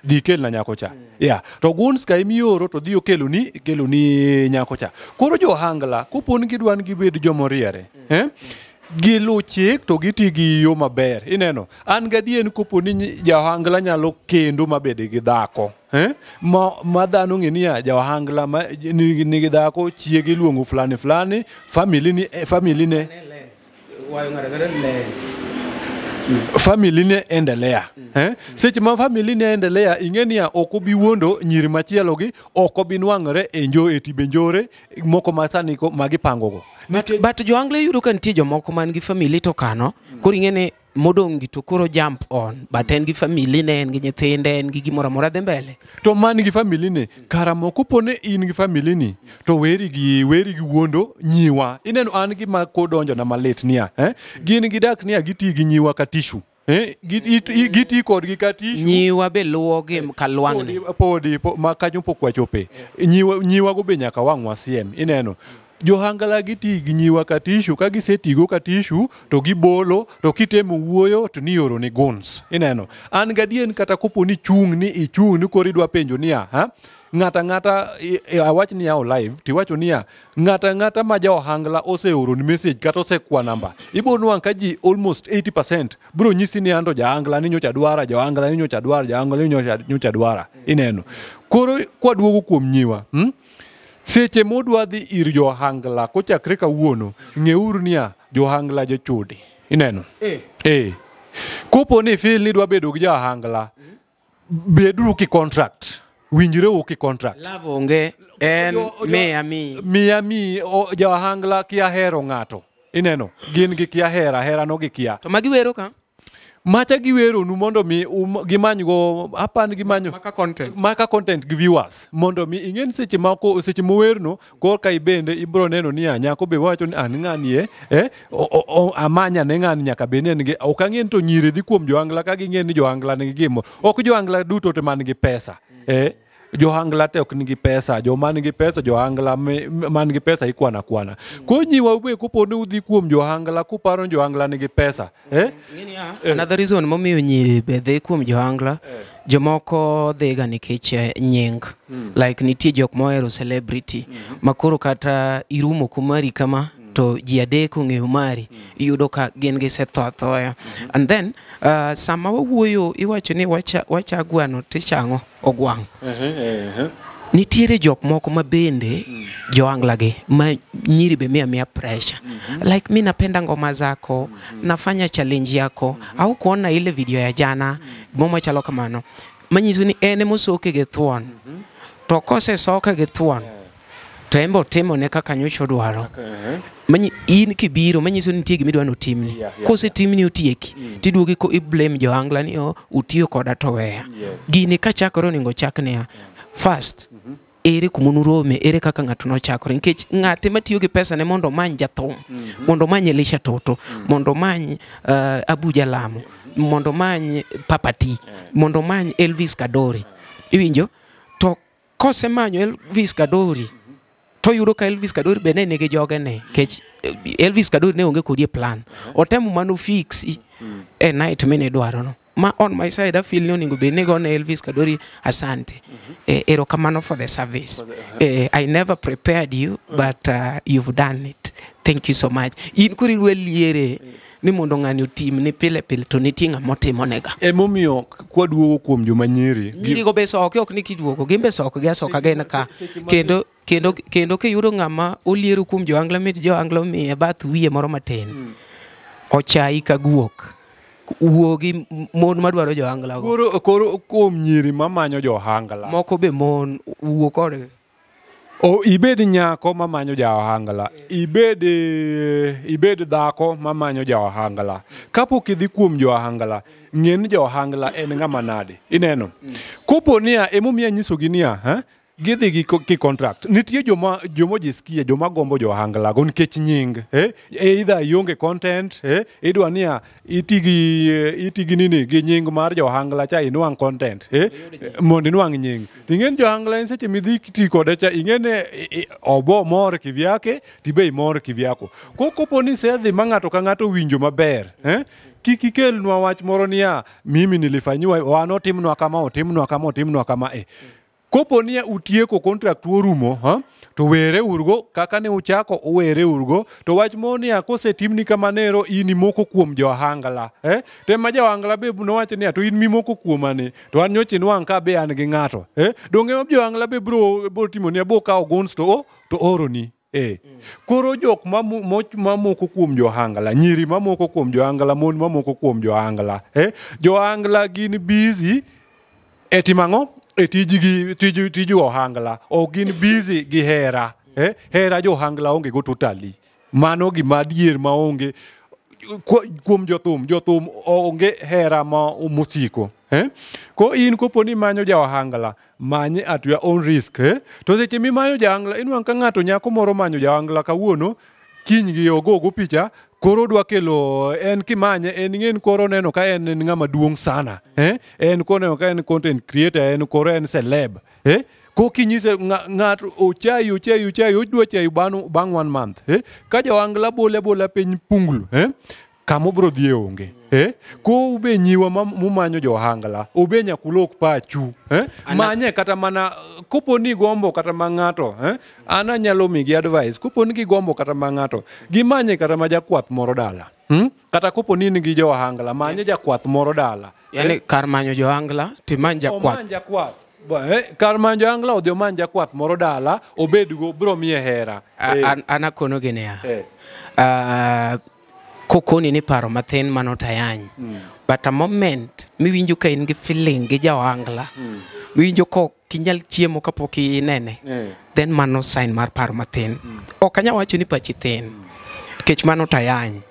dhi kelna nyako cha. Yeah. To guns ka imioro to dhi okeloni keloni nyako cha. Koro johangla kopo ni gidwa ni gibed jomoriere, gilu chik to giti gi yo maber. Ineno, an gadier ni kopo ni jahangla nyalo kendo mabed gi dhako, ma dhano ng'e niya jahangla ma nigi dhako, chiege iluongo fulani fulani, family ne family ne endelea. Seche ma family ne endelea, ing'e niya ok obi wuondo nyiri machielo gi, ok obi nwang'ore e e timbe njore moko ma sani ma gipango go. But joangla iyudo ka nitie jomoko man gi family to kano, koro ing'e ni modong' gi to koro jump on, but en gi family ne, en gi nyithinde, en gi gimoro amora dhi mbele. To man gi family ne, kara moko kopo ni in gi family ni, to weri gi wuondo nyiwa. Ineno an gima kodonjo na malit niya, gin gidak niya giti gi nyiwa ka tishu. Giti kodgi ka tishu. Nyiwa be luwo gi ka lwang'ni. Podi ma kanyo pok wachope. Nyiwa go be nyaka wang' wasiem. Ineno. Johangla giti gi nyiwa ka tishu, ka gisetigo ka tishu to gibolo, to kitemo wuoyo to nioro ni guns. Ineno. An gadier kata kopo ni chung' ni ichung' ni koro idwa penjo niya, ha? Ng'ata ng'ata awach niya o live tiwacho niya ng'ata ng'ata ma ja ohangla oseoro ni message kata osekwa namba, ibo nwang' ka ji almost 80% biro nyisi ni anto jahangla ni nyocha dwara, jahangla ni nyocha dwara, jahangla ni nyocha dwara. Ineno. Koro kwaduogo kuom nyiwa, seche modwa dhi ir johangla kochakre kawuono, ng'euru niya johangla jochode. Ineno. Kopo ni feel ni dwa bedo gi jahangla, beduru ki contract. Winjreuru ki contract. Love onge en miya mi. Miya mi jahangla kia hero ng'ato. Ineno. Gin gi kia hera, hera no gi kia. To magi wero ka? Macha giweronu mondo mi gimanygo apan gimanyo maka content gi viewers mondo mi ing'e ni seche moko seche mowerno korka ibende ibro neno niya nyako be wacho ni an ng'ani amanya ne ng'ani nyaka bed ni en gi ok ang'e ni to nyiri dhi kuom johangla ka ging'e ni johangla nigi gimo ok johangla duto te man gi pesa johangla te ok nigi pesa, joma nigi pesa johangla man gi pesa ikwana kwana. Koro nyiwa be kopo ni udhi kuom johangla kuparo ni johangla nigi pesa Another reason momiyo nyiri be dhi kuom johangla, jomoko dhiga nikech nying. Like nitie jok mohero celebrity ma koro kata irumo kumari kama to ji adek ong'eyo mari, iyudo ka gin gisetho athoya. And then sama wawuoyo iwacho ni wacha gweno tichang'o ogwang'. Nitiere jok moko ma bende johangla gi ma nyiri be miya pressure. Like mi napenda ngoma zako, nafanya challenge yako, au kuona ile video ya jana, gimoro machalo kamano. Manyiso ni en emosoke gi thuon. To kosesoke gi thuon, to en be otimone kaka nyocha odwaro. In kibiro manyiso ni nitie gima idwa ni otimni. Kosetimni otieki, tiduogi ko i-blame johangla ni utiyo koda to weya. Gini kachakore onego chak niya, first, ere kuma nurome, ere kaka ng'ato nochakore, nikech ng'ate matiyo gi pesa ne mondo omany jathum, mondo omany Elisha Toto, mondo omany Abuja Lamo, mondo omany Papa T, mondo omany Elvis Kadori. Iwinjo? To kosemanyo Elvis Kadori, to yudo ka Elvis Kadori be ne nigi jogene, nikech Elvis Kadori ne onge kodi e plan. Otemo mano fix e night mane idwaro no. Ma on my side I feel ni onego bed ni gone Elvis Kadori asante. Erokamano for the service. I never prepared you, but you've done it. Thank you so much. In koro idwa liere ni mondo ng'ani otimni pile pile to nitie ng'ama otimonega. Emomiyo kwaduogo kuom joma nyiri Nyirigo be soke ok ni kiduogo, gin be sokgi asoka gin ka. Kendo kiyudo ng'ama oliero kuom johangla mit johangla omiye bath wiye moro matin. Ochayi ka guok. Wuo gi mon madwaro johangla go. Koro kuom nyiri mamanyo johangla. Moko be mon wuo kodgi. O ibed nyako mamanyo ja ohangla, ibed dhako mamanyo ja ohangla. Kapok idhi kuom jo ohangla, ng'e ni ja ohangla en ng'ama nade. Ineno? Kopo niya, emomiyo anyisogi niya, ha? Gidhi gi contract. Nitie joma ojisikia, joma gombo jo ohangla go nikech nying. Either ionge content, idwa niya iti gi nini gi nying mar jo ohangla cha inwang' content, mondo inwang' nying. Ting'e ni jo ohangla en seche midhi ti kode cha ing'e ni obo mor kivyake tibe imor kivyako. Kopo ni isedhi ma ng'ato ka ng'ato owinjo maber, kik ikelnwa wach moro niya mimi nilifanyiwa wan otimnwa kama otimnwa kama otimnwa kama eh. Kopo ni utieko contract orumo, ha? To were urgo kaka ne uchako uwere urgo to wach moro niya kosetimni kamanero in imoko kuom jo ohangla Tema jo ohangla be nowacho niya to in mimoko kuoma ni to an nyocha inwang' ka be an gi ng'ato Donge jo ohangla be bro timo ni bo kawo guns to oroni. Koro jok mamoko kuom jo ohangla, nyiri mamoko kuom jo ohangla, mon mamoko kuom jo ohangla, Jo ohangla gin busy e timo ang'o? E tijgi tij ohangla. Ok gin busy gi hera. Hera jo ohangla onge go totally. Mano gima adier maonge. Kuom jothum onge hera ma mosiko. Ko in kopo ni imanyo ja ohangla, manye at your own risk. To seche mimanyo ja ohangla, inwang' ka ng'ato nyako moro manyo ja ohangla kawuono, kiny gi ogogo picha, koro odwa kelo en kimanye en ing'e ni koro oneno ka en ng'ama duong' sana. En koneno ka en content creator, en koro en celeb. Ko kinyise ng'ato ochayi ochayi ochayi odwa chayi bang' 1 month. Ka ja ohangla bole abola piny punglu. Kama obro dhiye onge. Ko ube nyiwa mumanyo jo ohangla, ube nyaka ulok pachu. Manye kata mana kopo ni gombo kata ma ng'ato, An anyalo migi advice, kopo ni gigombo kata ma ng'ato, gimanye kata ma jakwath moro dala. Kata kopo ni in gi jo ohangla, manye jakwath moro dala. Yani kar manyo johangla timany jakwath. Omany jakwath. Kar manyo johangla odhi omany jakwath moro dala, obedgo, bro miye hera. An akonogi niya. Kokoni ni paro mathin mano tayany. But a moment miwinjo ka in gi feeling gi ja ohangla, miwinjo ka ok inyal chiemo kapok inene, then mano sign mar paro mathin. Ok anyal wacho ni pachi thin, nikech mano tayany.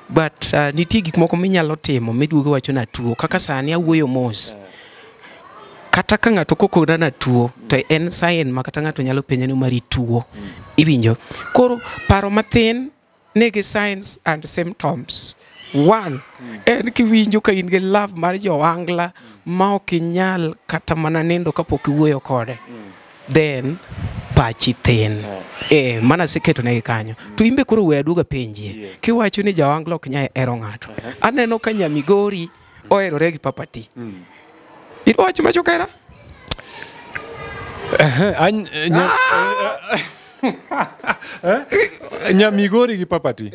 But nitie gik moko minyalo timo miduogo iwacho ni atuo. Kaka sani awuoyo mos. Kata ka ng'ato kokona ni atuo, to en sign ma kata ng'ato nyalo penja ni mari tuo. Iwinjo? Koro paro mathin nigi signs and symptoms. One, en kiwinjo ka in gi love mar jo ohangla ma ok inyal kata mana nindo kapok iwuoyo kode. Then pachi thin. Mano aseketo negi kanyo. To in be koro we aduogo apenjie. Kiwacho ni ja ohangla ok nyal hero ng'ato. Aneno ka Nyamigori oherore gi Papa T. Idwa wacho machokera? Nyamigori gi Papa T.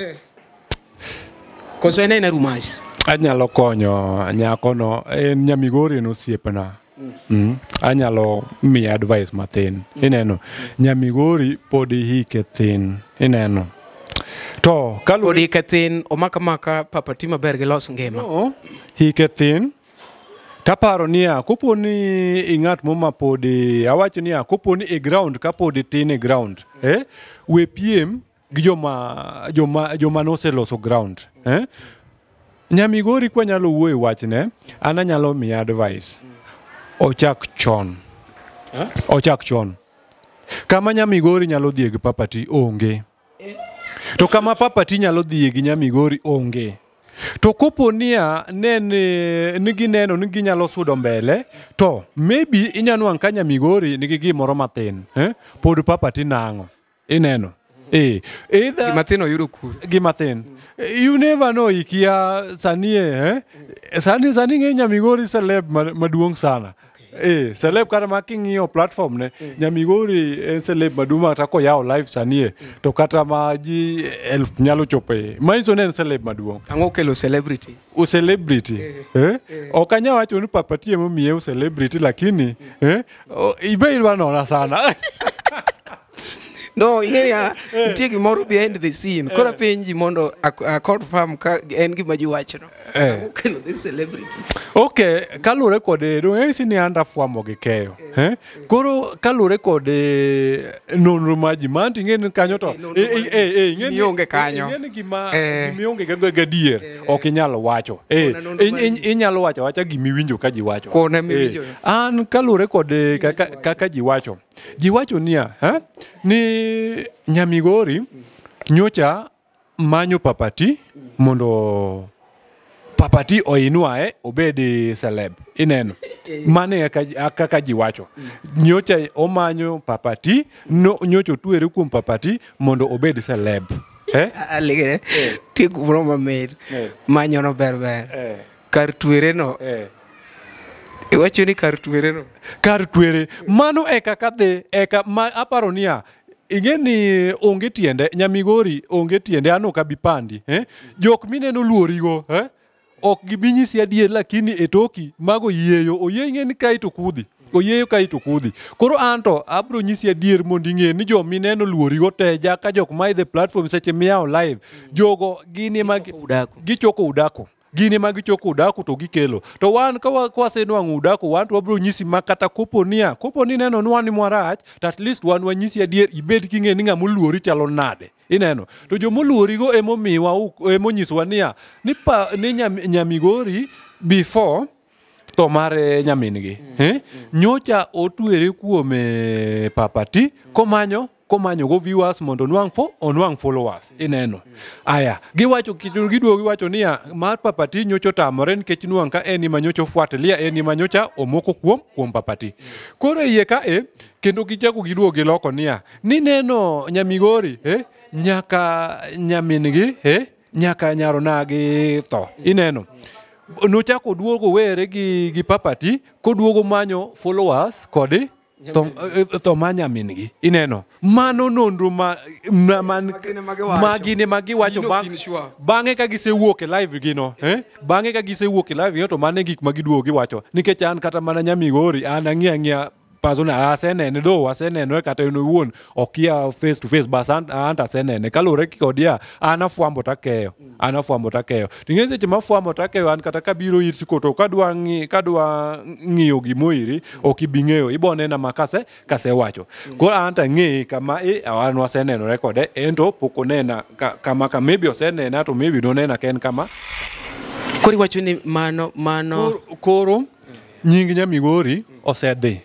Koso en aena rumours? Anyalo konyo nyakono, en Nyamigori en osiepna. Anyalo miye advice mathin. Ineno, Nyamigori pod hike thin. Ineno. To kaluwore Pod hike thin, omaka maka Papa T maber gilos ngima. No, hike thin. Taparo niya, kopo ni ing'at mo ma podi, awacho niya, kopo ni e ground ka pod itin e ground, we piem gi joma noseloso ground. Nyamigori kwanyalo wuoyo e wachne, an anyalo miye advice. Ochak chon. Ochak chon. Kama Nyamigori nyalo dhiye gi Papa T onge. To kama Papa T nyalo dhiye gi Nyamigori onge. To kopo niya ni gineno ni ginyalo sudo mbele to maybe inya nwang' ka Nyamigori nigi gimoro mathin pod Papa T nang'o ineno either Gima thin oyudo kure. Gima thin you never know, ikia sani sani ng'e Nyamigori celeb maduong' sana. Celeb kata ma king'iyo platform ne Nyamigori en celeb maduong' kata koyawo live sani to kata ma ji 1000 nyalo chope. Manyiso ni en celeb maduong'. Ang'o kelo celebrity? O celebrity. Ok anyal wacho ni Papa T emomiye o celebrity lakini ibe idwa nona sana. No, ing'e niya, nitie gimoro behind the scene. Koro apenji mondo a confirm ka en gima ji wachono. Ang'o kelo this celebrity? Okay, kaluwore kod dong' ni an rafwambo gi keyo. Koro kaluwore kod nonro mar ji man to ing'e ni kanyo to Mionge kanyo. Ing'e ni gima mionge gadier ok inyal wacho. Inyalo wacho awacha gimiwinjo ka ji wacho. Kone miwinjo. An kaluwore kod kaka ji wacho. Ji wacho niya, ni Nyamigori nyocha manyo Papa T mondo Papa T oinwae obed celeb. Ineno. Mane kaka ji wacho. Nyocha omanyo Papa T, nyocha otwere kuom Papa T mondo obed celeb. Aligre. Tie kumoro mamit. Manyo no ber ber. Kar twere no. Iwacho ni kar twere no. Kar twere. Mano e kaka dhi, eka ma aparo niya, ing'e ni onge tiende, Nyamigori onge tiende, an ok abi pandi. Jok mineno luorigo, ok gibi nyisi adier lakini e toki mago yieyo, oyie ing'e ni kae to kudhi. Oyieyo kae to kudhi. Koro anto abro nyisi adier mondo ing'e ni jok mineno luorigo te jaka jok ma idhe platform seche miyawo live. Jogo gin ema gichoko udaku. Gin ema gichoko udaku to gikelo. To wan ka wasenwang'o udaku, wan to wabro nyisi ma kata kopo ni neno ni wan marach, to at least wan wanyisi adier ibed king'e ni ng'ama oluori chalo nade. Ineno. To jomoluorigo emomiwa emonyisowa niya ni Nyamigori before tho mar nyamin-gi. Nyocha otwere kuom Papa T komanyo go viewers mondo onwang' followers. Ineno. Aya, giwacho giduogo giwacho niya mar Papa T nyocha otamore nikech nwang' ka en ema nyocha ofuatilia, en ema nyocha omoko kuom Papa T. Koro iye ka kendo gichako giduogo giloko niya ni neno Nyamigori nyaka nyamin-gi nyaka nyaronagi tho. Ineno. Nochako duogo were gi Papa T koduogo manyo followers kod tho ma nyamin-gi. Ineno. Mano nonro ma gin ema giwacho bang'e ka gisewuok e live gino. Bang'e ka gisewuok e live gino to mano e gik ma giduogo giwacho. Nikech an kata mana Nyamigori an ang'iyo ang'iya personal asenene though aseneno kata en owuon okia face to face bas an to asenene kaluwore kod ya an afwambo takeyo. An afwambo takeyo. Ting'e seche ma afwambo takeyo an kata kabiro ir siko to kadwa ng'iyo gimoiri ok ibi ng'eyo ibo nena ma kasewacho. Koro an to ang'eye kama an wasenenore kode en to pok onena kama ka maybe osenena to maybe nonena ka en kama. Koro iwacho ni mano koro nying Nyamigori osedhi,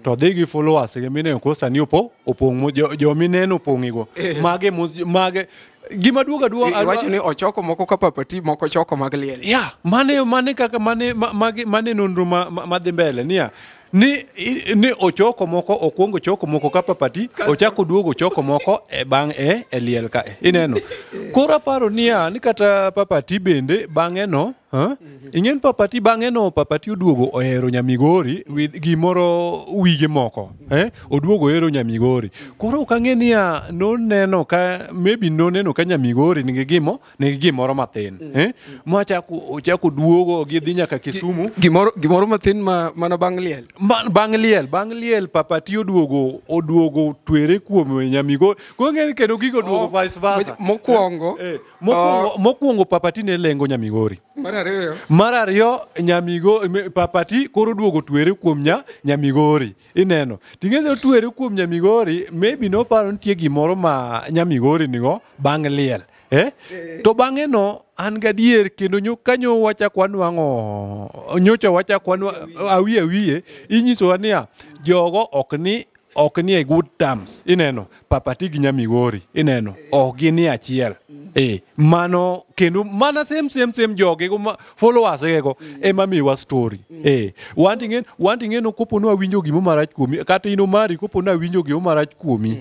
to dhi gi followers gi mineno koro sani opong' jomineno opong'igo. Mage gima duogo aduoga iwacho ni ochoko moko ka Papa T moko choko mag liel. Yeah, mane kaka mane nonro ma dhi mbele niya ni ochoko moko okwongo choko moko ka Papa T ochako duogo choko moko e bang' e liel kae. Ineno. Koro aparo niya ni kata Papa T bende bang'e no ing'e ni Papa T bang'e no Papa T oduogo ohero Nyamigori with gimoro wige moko. Oduogo ohero Nyamigori. Koro ok ang'e niya noneno ka maybe noneno ka Nyamigori nigi gimoro mathin. Machako ochako duogo gidhi nyaka Kisumu. Gimoro mathin mana bang' liel. Bang' liel Papa T oduogo twere kuom Nyamigori. Koro ng'e ni kendo gigo oduogo vice versa. Mokwongo Papa T ne lengo Nyamigori. Mar ariyo Papa T koro duogo twere kuom Nyamigori. Ineno. Ting'e twere kuom Nyamigori maybe noparo nitie gimoro ma Nyamigori nigo bang' liel. To bang'e no an gadier kendo kanyo wachako wanwang'o nyocha wachako awiye awiye inyisowa niya jogo ok ni e good terms. Ineno. Papa T gi Nyamigori. Ineno. Ok gin e achiel. Mano kendo mana same joge go followers go ema miwa story. Wanting'e no kopo ni wawinjo gimo marach kuomi, kata in Omari kopo ni awinjo gimo marach kuomi,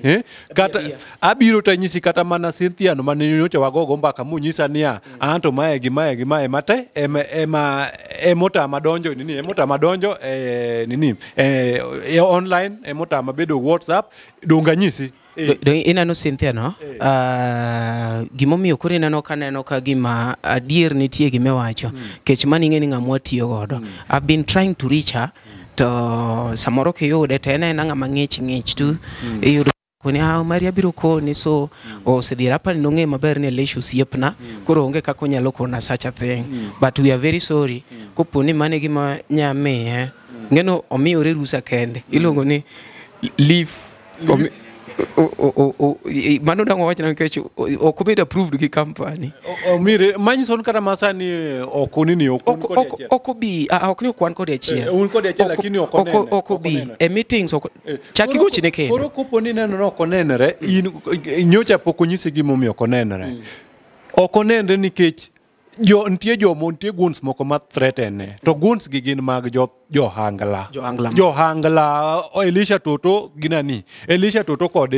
kata abiro tanyisi kata mana Cynthia no mane nyocha wagogo mbaka munyisa niya anto mae gi mae gi mae mate ema emotama donjo nini, emotama donjo nini online, emotama bedo WhatsApp, donga nyisi. Do ineno Cynthia no? Gimomiyo koro ineno kaneno ka gima adier nitie gima iwacho. Kech mano ing'e ni ng'ama watiyo godo. I've been trying to reach her, to samoro kiyude to en aena ng'ama ng'ich ng'ich tu. Iyudo koni ah Maria biro koni, so osedhier apani nong'e maber ni Elisha osiepna, koro onge kaka onyalo kona such a thing. But we are very sorry kopo ni mano e gima nya miye. Ng'eno omiyore rusa kende. Iluongo ni leave. Mano dang' wawachna nikech ok obedo approved gi company. Omire manyiso ni kata masani ok onini, ok un kode achiel. Ok obi, ok ni ok wan kode achiel. Un kode achiel, lakini ok onene. Ok obi e meetings, ok chak igochne kendo. Koro kopo ni neno ni ok onenre, in nyocha pok onyisi gimomiyo ok onenre. Ok onenre nikech jo nitie jomo nitie goons moko ma threaten to goons gi gin mag jo johangla. Johangla. Johangla Elisha Toto gi nani, Elisha Toto kod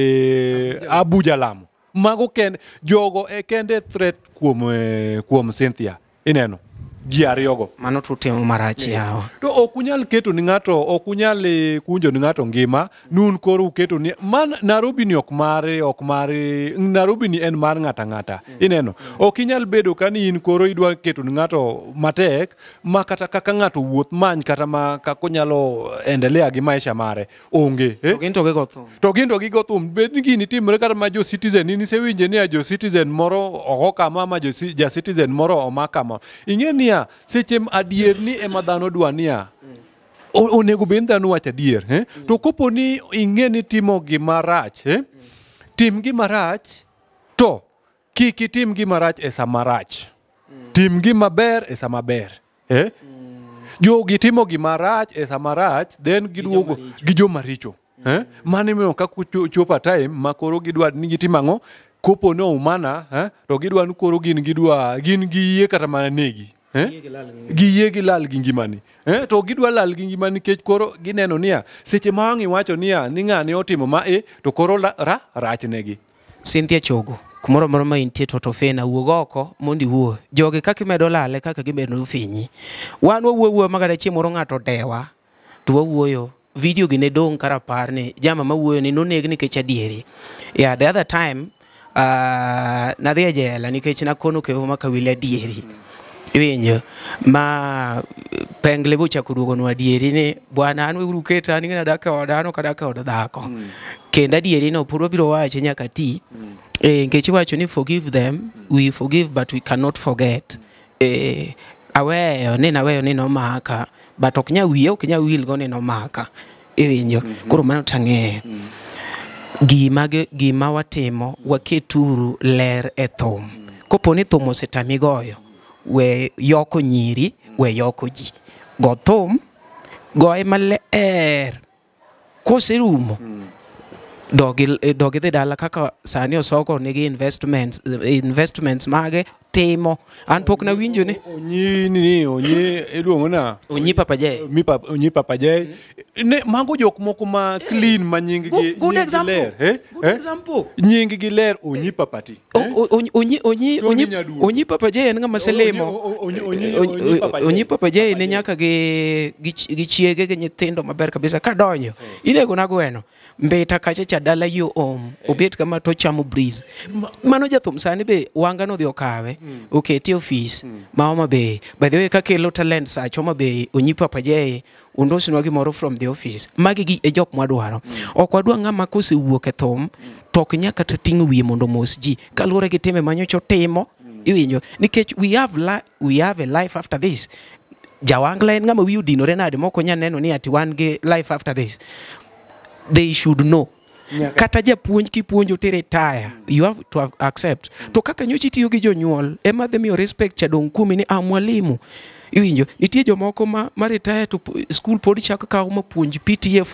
Abuja Lamo, mago kende jogo e kende threat kuom Cynthia, ineno ji ariyogo. Mano to utimo marach yawa. To ok unyal keto ni ng'ato, ok unyal kunjo ni ng'ato ngima nun koro uketo ni man Nairobi ni ok mare, ok mare. Nairobi ni en mar ng'ata ng'ata, ineno. Ok inyal bedo ka ni in koro idwa keto ni ng'ato matek ma kata kaka ng'ato wuoth many kata ma kaka onyalo endelea gi maisha mare onge, eh? To gin to gigo thum. To gin to gigo thum. Bed ni gini timore kata ma jo Citizen, in isewinje ni a jo Citizen moro ogo kama, ma jo ja Citizen moro omak kama. Ing'e niya seche adier ni ema dhano dwa niya onego bed ni dhano wacho adier, eh? To kopo ni ing'e ni timo gima rach, eh? Tim gima rach to kik itim gima rach e sama rach, tim gima ber e sama ber, eh? Jogi timo gima rach e sama rach, then giduogo gi joma richo, eh? Mano emomiyo ka chopo a time ma koro gidwa ni gitim ang'o kopo ni oumana, eh? To gidwa ni koro gin gidwa gin giyie kata mana negi, eh? Giyie gilal gi ngimani, eh? To gidwa lal gi ngimani nikech koro gineno niya seche ma wang' iwacho niya ni ng'ani otimo ma e to koro rach negi. Cynthia Chogo, kumoro amora ma intie to Tofena wuog oko mondo iwuo. Jogi kaka imedo lale kaka gimedo finyi. Wan wawuoyo wuoyo ma kata chieng' moro ng'ato dewa to wawuoyo. Video gi ne dong' karapar ni jama mawuoyo ni noneg nikech adieri. Yeah, the other time nadhi e jela nikech nakono kevo makawili adieri. Iwinjo ma pengle bochako duogonwa adieri ni bwana an weuru keta an ing'e adak e oda, an ok adak e od dhako. Kendo adieri no pod wabiro wache nyaka ti. Nikech iwacho ni forgive them, we forgive but we cannot forget. Aweyo ni naweyo ni nomaka, but ok nya wiya ok nya wil go ni nomaka. Iwinjo? Koro mano tang'eyo. Gima watimo, waketuru ler e thum. Kopo ni thum osetami goyo, we yoko nyiri, we yoko ji. Go thum, goye maler. Koserumo, dogi dhi dala kaka sani Osoko nigi investments mage timo. An pok nawinjo ni Onyi nini, onyi iluongo na Onyi Papa J. Onyi Papa J. Ne mago jok moko ma clean ma nying gi Good nying gi example. ler, eh? Good Eh? example. Nying gi ler Onyi Papati, eh? Onyi Tony Onyi Nyadundo. Onyi Papa J en ng'ama selemo. Onyi Papa J. Onyi Papa J ne nyaka gi chiege gi nyithindo maber kabisa kadonjo. Inego na gweno. Mbeta kacha cha dala yo om. Obet kama to chamo breeze. Mano jathum sani be wanga nodhi okawe. Okete e ofis ma Homa Bay. By the way kakelo talent search Homa Bay, Onyi Papa J undosnwa gimoro from the office. Magi gi e jok mwadwaro. Ok wadwa ng'ama kosewuok e thum to ok nyaka kata ting'o wiye mondo omos ji. Kaluwore gi timbe manyocha otimo, iwinjo nikech we have a life after this. Jawangla en ng'ama wiye odinore nade mok onya neno ni ati wan gi life after this. They should know. Kata japuonj kipuonjo to retire, you have to accept. To kaka nyocha itiyo gi jonyuol ema dhi miyo respect cha dong' kuomi ni ah mwalimu. Iwinjo nitie jomoko ma retire to school pod chako kawo mapuonj PTA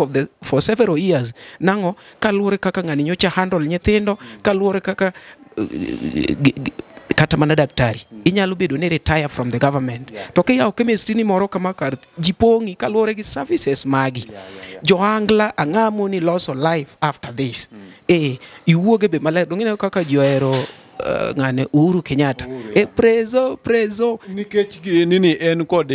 for several years. Nang'o? Kaluwore kaka ng'ani nyocha handle nyithindo, kaluwore kaka Kata mana daktari inyalo bedo ni retire from the government to kiyawo chemistry ni moro kama kar ji pong'i kaluwore gi services magi. Johangla ang'amo ni loso life after this. Iwuoge be maler dong ineno kaka ji ohero ng'ane Uhuru Kenyatta. Prezo prezo nikech nini en kod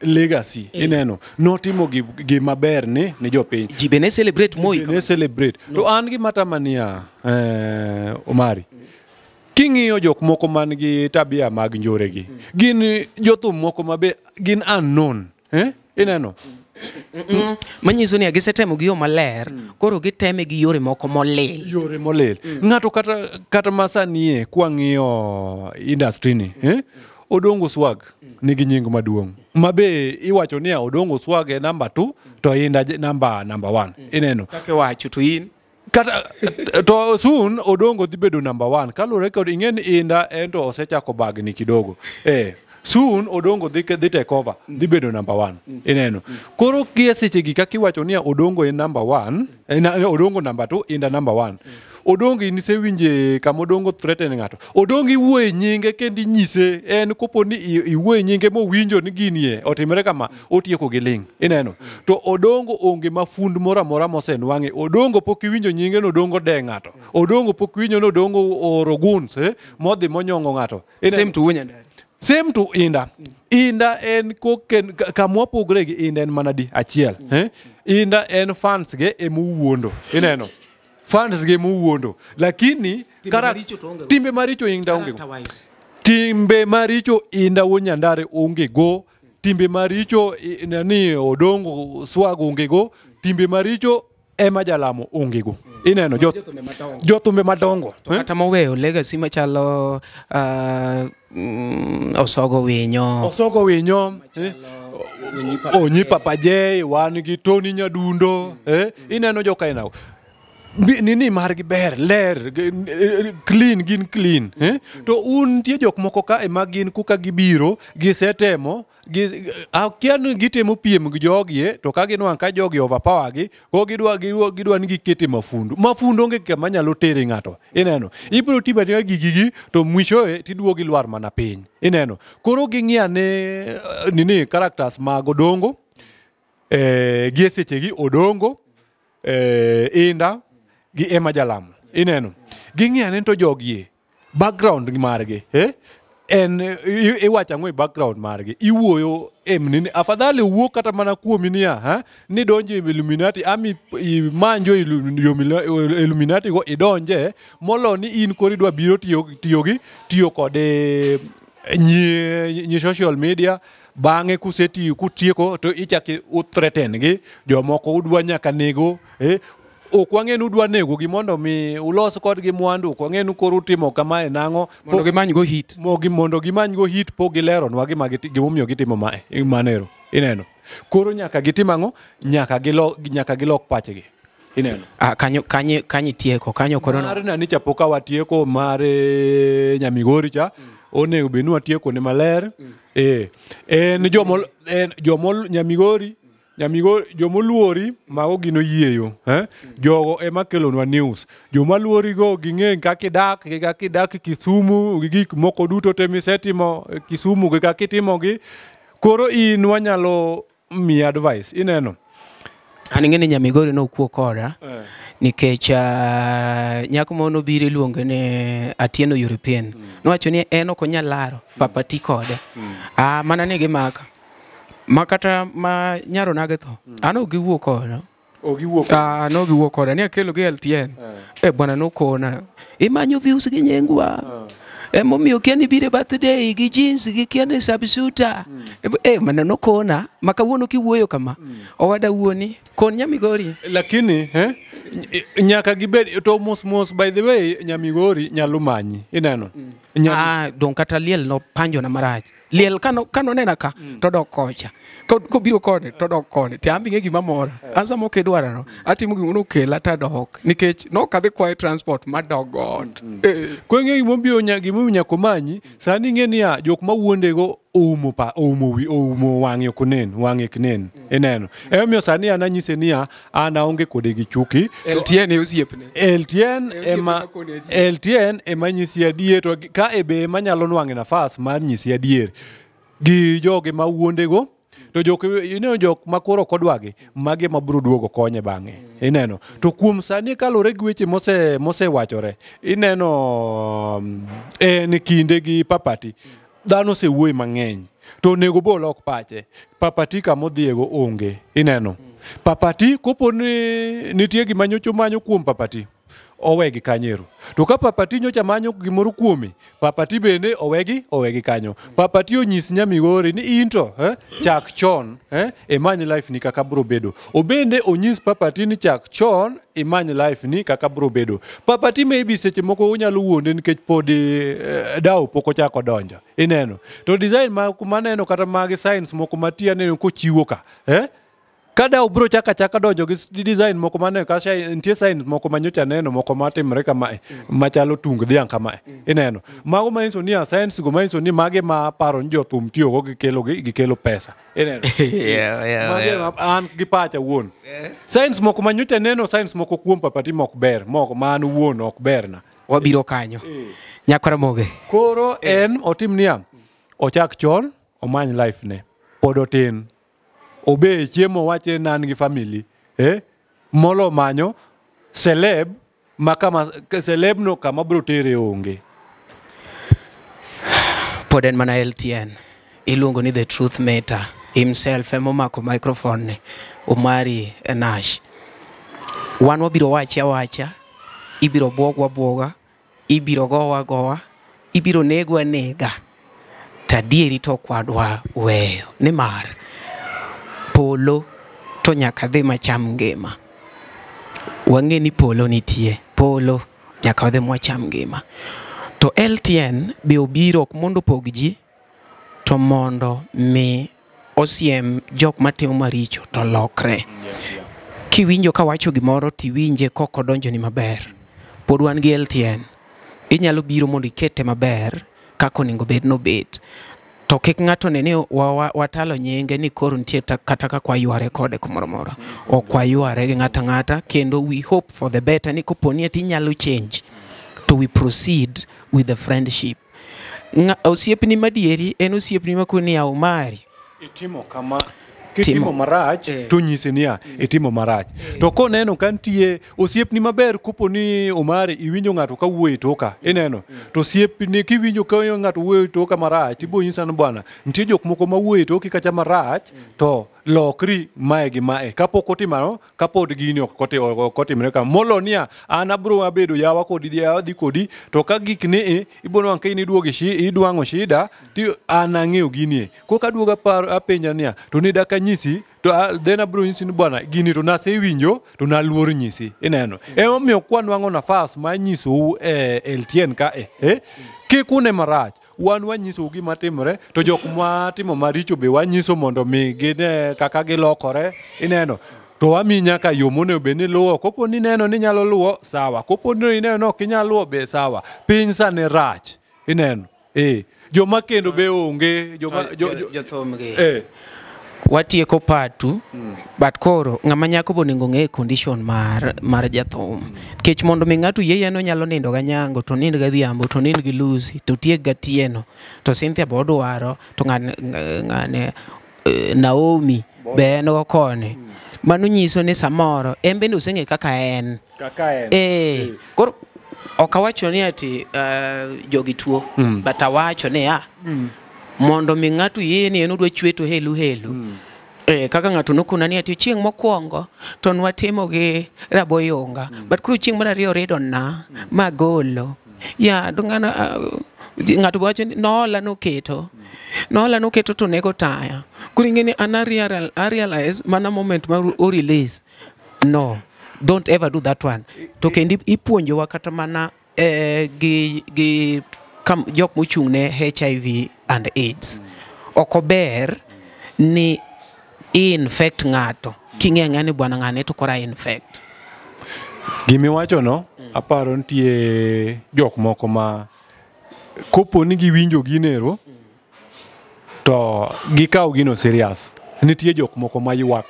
legacy ineno notimo gima ber ni jopiny. Ji be ne celebrate Moi. Ne celebrate to an gima tamania Omari king'iyo jok moko man gi tabia mag njore gi gin jothum moko ma be gin unknown ineno manyiso ni gisetemo gi yo maler koro giteme gi yore moko molil. Yore molil. Ng'ato kata masanie kwang'iyo industry ni Odongo Swag nigi nying maduong' ma be iwacho niya Odongo Swag e namba 2 to Inda namba 1 ineno kaka iwacho to in kata to soon Odongo dhi bedo namba 1 kaluwore kod ing'e ni Inda en to osechako bagni kidogo soon Odongo dhi take over dhi bedo namba 1 ineno koro gie seche gi kaka iwacho niya Odongo en namba 1 Odongo namba 2 Inda namba 1 Odongo inisewinje kama Odongo threaten ng'ato. Odongo iwuoye nyinge kendo inyise en kopo ni iwuoye nyinge mowinjo ni ginie otimre kama otieko gi ling' ineno to Odongo onge mafund moro amora mosenwang'e. Odongo pok iwinjo nyinge no Odongo de ng'ato. Odongo pok iwinjo ni Odongo ooro guns modhi monyong'o ng'ato. Same to Wuod Nyandare. Same to Inda. Inda en koken kamwapogre gi Inda en mana di achiel Inda en fans ge emowuondo ineno fans ge mowuondo lakini timbe maricho Inda onge go. Timbe maricho Inda Wuod Nyandare onge go. Timbe maricho nani Odongo Swag onge go. Timbe maricho Emma Jalamo onge go. Ineno jothumbe madongo kata moweyo legacy machalo Osogo Winyo Onyi Papa J wan gi Tony Nyadundo ineno jokainago nini margi ber ler clean gin clean to un nitie jok moko ka ema gin kuka gibiro gisetemo akia ni gitemo piem gi jogi to ka ginwang' ka jogi overpower gi ko gidwa ni gikete mafundu mafundu onge kama nyalo tere ng'ato ineno ibiro timo atima gigigi to mwishowe tiduogi lwar mana piny ineno koro ging'iya ne nini characters mag Odongo gi sechegi Odongo Inda gi Emma Jalamo ineno ging'iya ne to jogie background margi en iwacho ang'o e background margi iwuoyo nini afadhali wuo kata mana kuomi niya ni donjo e Illuminati ami imanjo Illuminati go idonje molo ni in koro idwa biro tiyo kod nyi social media bang'e kusetiyo kutieko to ichako uthreaten gi jomoko udwa nyaka nego ok wang'e ni udwa nego gi mondo mi ulos kodgi mwandu ok wang'e ni koro utimo kamae nang'o mondo gimany go hit mondo gimany go hit pok gileronwa gima gimomiyo gitimo mae manero ineno koro nyaka gitim ang'o nyaka gilok pachgi ineno kanyo tieko kanyo koro mar nani cha pok watieko mar Nyamigori cha onego bed ni watieko ne maler en jomol Nyamigori jomoluori mago gino yieyo jogo ema kelonwa news joma luori go ging'e kaka idak gi kaka idak Kisumu gi gik moko duto te misetimo Kisumu gi kaka itimogi koro in wanyalo miyi advice ineno an ing'e ni Nyamigori nokuo koda nikech nyako moro nobiro iluonge ni Atieno European nowacho ni en ok onyal laro papa ti kode mana ne gimaka ma kata ma nyaro nage tho an ok giwuo koda no giwuo koda ni akelo gi LTN bwana nokona imanyo views gi nyingwa emomiyo kia ni biro e birthday gi jeans gi kia ni sabsuta mana nokona ma kawuono kiwuoyo kama owada wuoni kon Nyamigori lakini nyaka gibed to mos mos by the way Nyamigori nyalo manyi ineno dong kata liel no panjona marach liel kano nena ka to dok kocha kobiro kode to dok kode to an be ing'e gima mora an sama ok idwarano atimo gimoro okela tadok nikech nokadhi kwaye transport madok ot. Koro ing'e gimomiyo nyaka omanyi sani ing'e niya jok mawuondego oumo pa oumo wi oumo wang'e ok onen wang'e ok nen ineno. Emomiyo sani an anyise niya an aonge kode gi chuki. LTN e osiepne. LTN E osiepne ema makoni adier. LTN ema nyisi adier to ka e be ema nyalo nwang'e nafas mar nyisi adier gi joge ma wuondego to jok ineno jok ma koro ok odwagi magi ema biro duogo konye bang'e ineno. To kuom sani kaluwore gi weche mosewachore ineno en kinde gi Papati dhano osewuoye mang'eny to onego bo olok pache. Papati kamodhiyego onge ineno. Papati kopo ni nitie gima nyocha omanyo kuom Papati owegi kanyero. To ka Papati nyocha manyo gimoro kuome, Papati bende owegi kanyo. Papati onyis Nyamigori ni into chak chon imany life ni kaka bro bedo. Obende onyis Papati ni chak chon imany life ni kaka bro bedo. Papati maybe seche moko onyalo wuonde nikech pod dawo pok ochako donjo. Ineno. To design ma maneno kata mag science moko matie aneno kochiwo ka. Ka dawo bro chaka chaka donjo gi design moko maneno ka nitie signs moko manyocha neno moko matimore kamae machalo tung dhiang' kamae ineno. Mago manyiso ni science go manyiso ni mage ma paro ni jothum tiyogo gikelo pesa ineno. Mage ma an gi pacha wuon. Signs moko manyocha neno signs moko kuom Papati mok ber moko ma an wuon ok berna. Wabiro kanyo. Nyakwara Moge. Koro en otim niya ochak chon omany life ne pod otin. Obe chiemo wache ni an gi family molo manyo celeb ma kama celeb no kama bro tere onge. Pod en mana LTN. Iluongo ni The Truth Matter. Himself emomako microphone ni. Omari Nash. Wan wabiro wache awacha. Ibiro bwogwa bwoga. Ibiro gowa gowa. Ibiro negwa nega. To adieri to ok wadwa weyo. Nimar polo to nyaka dhi macham ngima. Wang'e ni polo nitie. Polo nyaka wadhi mwacham ngima. To LTN be obiro ok mondo opog ji, to mondo mi osiem jok matimo maricho to lokre. Kiwinjo kawacho gimoro tiwinje kok odonjoni maber. Pod wan gi LTN. Inyalo biro mondo ikete maber kaka onego bed nobet. To kik ng'ato ne ni watalo nyinge ni koro nitie kata kaka wayware kode kumoro amora. Ok wayware gi ng'ato ang'ata kendo we hope for the better ni koponi ati inyalo change to we proceed with the friendship. Osiepni madieri en osiepni makoni ya Omari. Itimo kama kitimo marach to nyise niya itimo marach. To koneno ka nitie osiepni maber kopo ni Omari iwinjo ng'ato ka wuoyo e toka ineno. To osiepni kiwinjo ka ng'ato wuoyo e toka marach tibo nyisa ni bwana nitie jok moko ma wuoyo e toki kacha marach to lokri mae gi mae kapok otimo ang'o kapod gini ok otimore kama molo niya an abro abedo yawa kodi adhi kodi to ka gik ni ibo nwang'o ka in iduogo idwang'o shida ti an ang'eyo ginie koka aduogo apenja niya to ne dak anyisi to then abro nyisi ni bwana gini to nasewinjo to naluor nyisi ineno. Emomiyo kwanwang'o nafas mar nyisou e LTN ka kik une marach wan wanyisou gima timore to jok matimo maricho be wanyiso mondo mi gine kaka gilokore ineno. To wamiyi nyaka yo monego bed ni iluwo kopo ni ineno ni inyalo luwo sawa kopo ni ineno ni ok inyal luwo be sawa. Piny sani rach ineno. Joma kendo be onge Jothum gi. Watieko patu but koro ng'ama nyako be onego ng'e condition mar jathum. Nikech mondo mi ng'ato yie ni onyalo nindo ganyango to onind gadhiambo to onind gi Lucy to otiek gatieno to Cynthia be odwaro to ng'ane Naomi be en go koni. Mano nyiso ni samoro en bende oseng'e kaka en. Kaka en. Koro ok awacho ni ati jogi tuo but awacho ni mondo mi ng'ato yie ni en odwa chweto helu helu. Kaka ng'ato nokona ni ati chieng' mokwongo to nwatimo gi raboyunga but koro chieng' mar ariyo orido na magolo. Ya to ng'ano ng'ato be wacho ni noola noketo. Noola noketo to nego taya. Koro ing'e ni an a realize mana moment ma o release. No, don't ever do that one. To kendo ipuonjowa kata mana gi jok mochung' ne HIV and AIDS. Ok ober ni i-infect ng'ato king'eyo ang'eya ni bwana ng'ane to koro a infect. Gimiwacho no aparo nitie jok moko ma kopo ni giwinjo ginero To gikaw gino serious. Nitie jok moko ma ywak.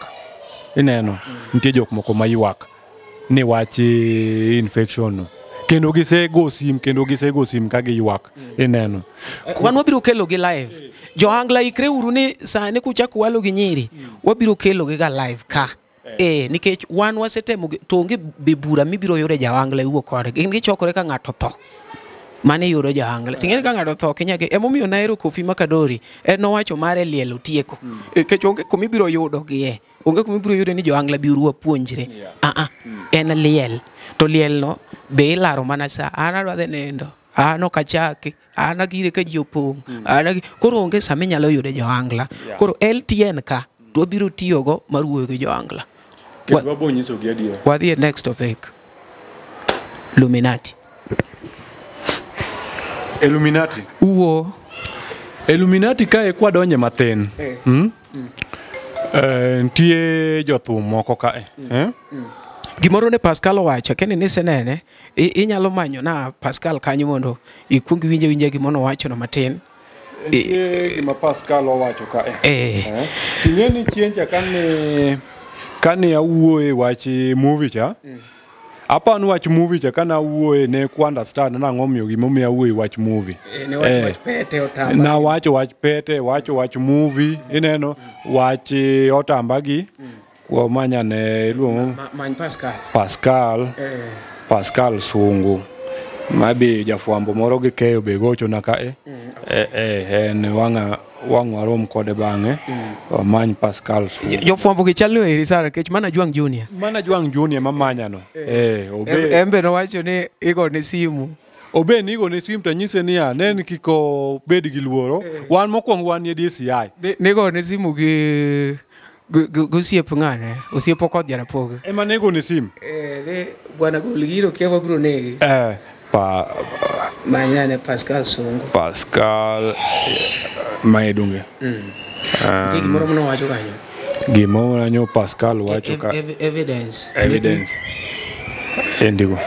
Ineno, nitie jok moko ma ywak ni wach infection no. Kendo gisego sim, kendo gisego sim ka giywak. Ineno. Wan wabiro kelo gi live. Johangla ikre uru ni sani kuchako walo gi nyiri, wabiro kelo gi ga live ka. Nikech wan wasetemo to onge be bura mibiro yude jawangla iwuo kode. Gin gichokore ka ng'ato tho. Mane yudo jawangla. Ting'eni ka ng'ato tho kinyake. Emomiyo nahero Kofi Makadori. En nowacho mare liel otieko. Nikech onge kumibiro yudo gie. Onge kumibiro yudo ni johangla biuru wapuonjre. En liel. To liel no be ilaro mana sa an adwa dhi nindo. An ok achaki. An agire ka ji opong'. Koro onge sama inyalo yude johangla. Koro LTN ka to wabiro tiyogo mar wuoyo gi johangla. Kendo wabo nyisogi adier. Wadhi e next topic. Illuminati. Illuminati. Uwo. Illuminati kae kwadonje mathin. Nitie jothum moko kae. Gimoro ne Pascal owacho, keni nisenene, inyalo manyo na Pascal kanyo mondo ikuong iwinje winje gima nowacho no matin. Nitie gima Pascal owacho kae. Ing'e ni chieng' cha kane awuoye wach movie cha, apani wach movie cha kana awuoye ne ku understand nang'o miyo gimomiyo awuoye wach movie. Ne wach pete otamba. Na wacho wach pete, wacho wach movie, ineno, wach otamba gi, kuomanya ne iluongo Many Pascal. Pascal. Pascal Sungu. Mabi jafwambo moro gi keyo be gochona kae. En wang' warom kode bang'e. Omany Pascal Sungu. Jofwambo gi chal ni oeri sana nikech mana Jwang' Junior. Mana Jwang' Junior mamanya no. Obe. Embe nowacho ni igone simu. Obe ni igone simu to nyise niya, ne ni kik obed gi luoro. Wan mokwongo wan e DCI. Nigone simu gi osiep ng'ane, osiep Okoth Jarapogi. Ema ne igone simu? Ne bwana gol giro kia wabiro negi. Manyane Pascal Sungu. Pascal Maedunge. Nitie gimoro manowacho kanyo. Gimoro manyo Pascal wacho ka. Evidence. Evidence. Endigo.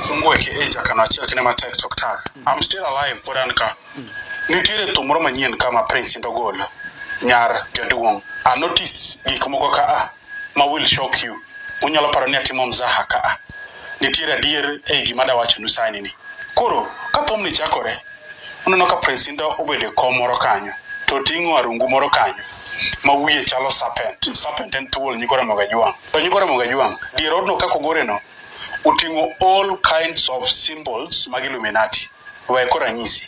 Sungu eke jakano achiel kende matek tok tak. I'm still alive pod an ka. Nitiere thum moro manyien kama Prince Indogolo. Nyar jaduong'. A notice gik moko ka a ma will shock you. Unyalo paro ni atimo mzaha ka a. Nitiere adier ei gima dawachonu sani ni. Koro ka thumni chakore, uneno ka Prince Indah obedo e kom moro kanyo, to oting'o arungu moro kanyo ma wiye chalo serpent. Serpent en thuol nyikwa Ramogi Ajwang'. To nyikwa Ramogi Ajwang', dier odno kaka ogoreno, oting'o all kinds of symbols mag Illuminati. We koro anyisi.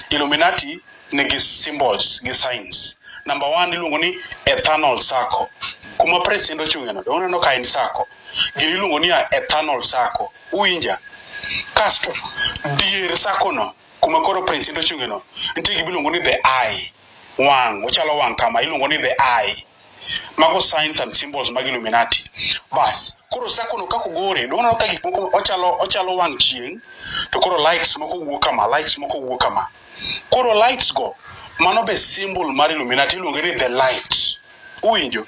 Illuminati nigi symbols gi signs. Number 1 iluongo ni eternal circle. Kuma Prince Indah ochung'e no, uneno ka en circle. Gini iluongo ni eternal circle. Uwinja? Kasto, dier circle no, kuma koro Prince Indah ochung'e no, nitie gima iluongo ni the eye. Wang', ochalo wang' kama, iluongo ni the eye. Mago signs and symbols mag Illuminati. Bas, koro circle no kaka ogore, uneno ka gik moko ochalo wang' chieng', to koro lights moko wuok kama, lights moko wuok kama. Koro lights go, mano be symbol mar Illuminati, iluonge ni the light. Uwinjo?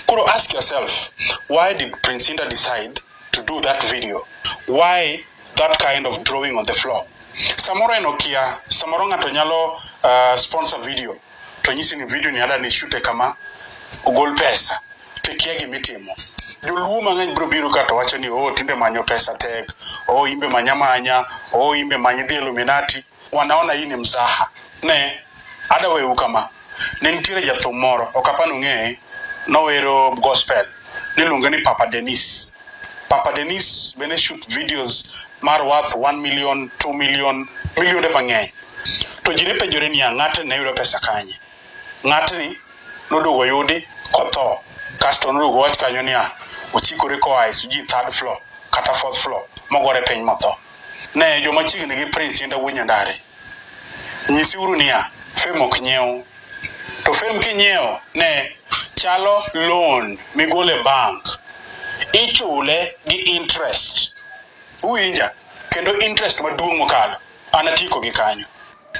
Koro ask yourself, why did Prince Indah decide to do that video? Why that kind of drawing on the floor? Samoro en okia, samoro ng'ato nyalo sponsor video, to nyisi ni video ni ada ni shute kama, ogol pesa, to ikia gimitimo. Joluo mang'eny biro biro ka to wacho ni, oh, tinde manyo pesa tek, oh, imbe manya manya, oh, imbe many dhi Illuminati. Wanaona hii ni mzaha. Ne, ada weu kama, ne nitiere jathum moro, ok apani ung'eye, nowero gospel, niluonge ni Papa Dennis. Papa Dennis bende shoot videos mar worth 1 million, 2 million, milionde mang'eny. To ji ne penjore niya, ng'atni ne yudo pesa kanye? Ng'atni noduogo yudi kotho. Kasto noduogo wach kanyo niya, ochikore koa e sijui third floor kata fourth floor, mogore piny motho. Ne joma chiegni gi Prince Indah wuod Nyandare, nyisiuru niya, fame ok nyiew. To fame kinyiewo, ne chalo loan migolo e bank. Ichule gi interest. Uwinja? Kendo interest maduong' mokalo. An atieko gi kanyo.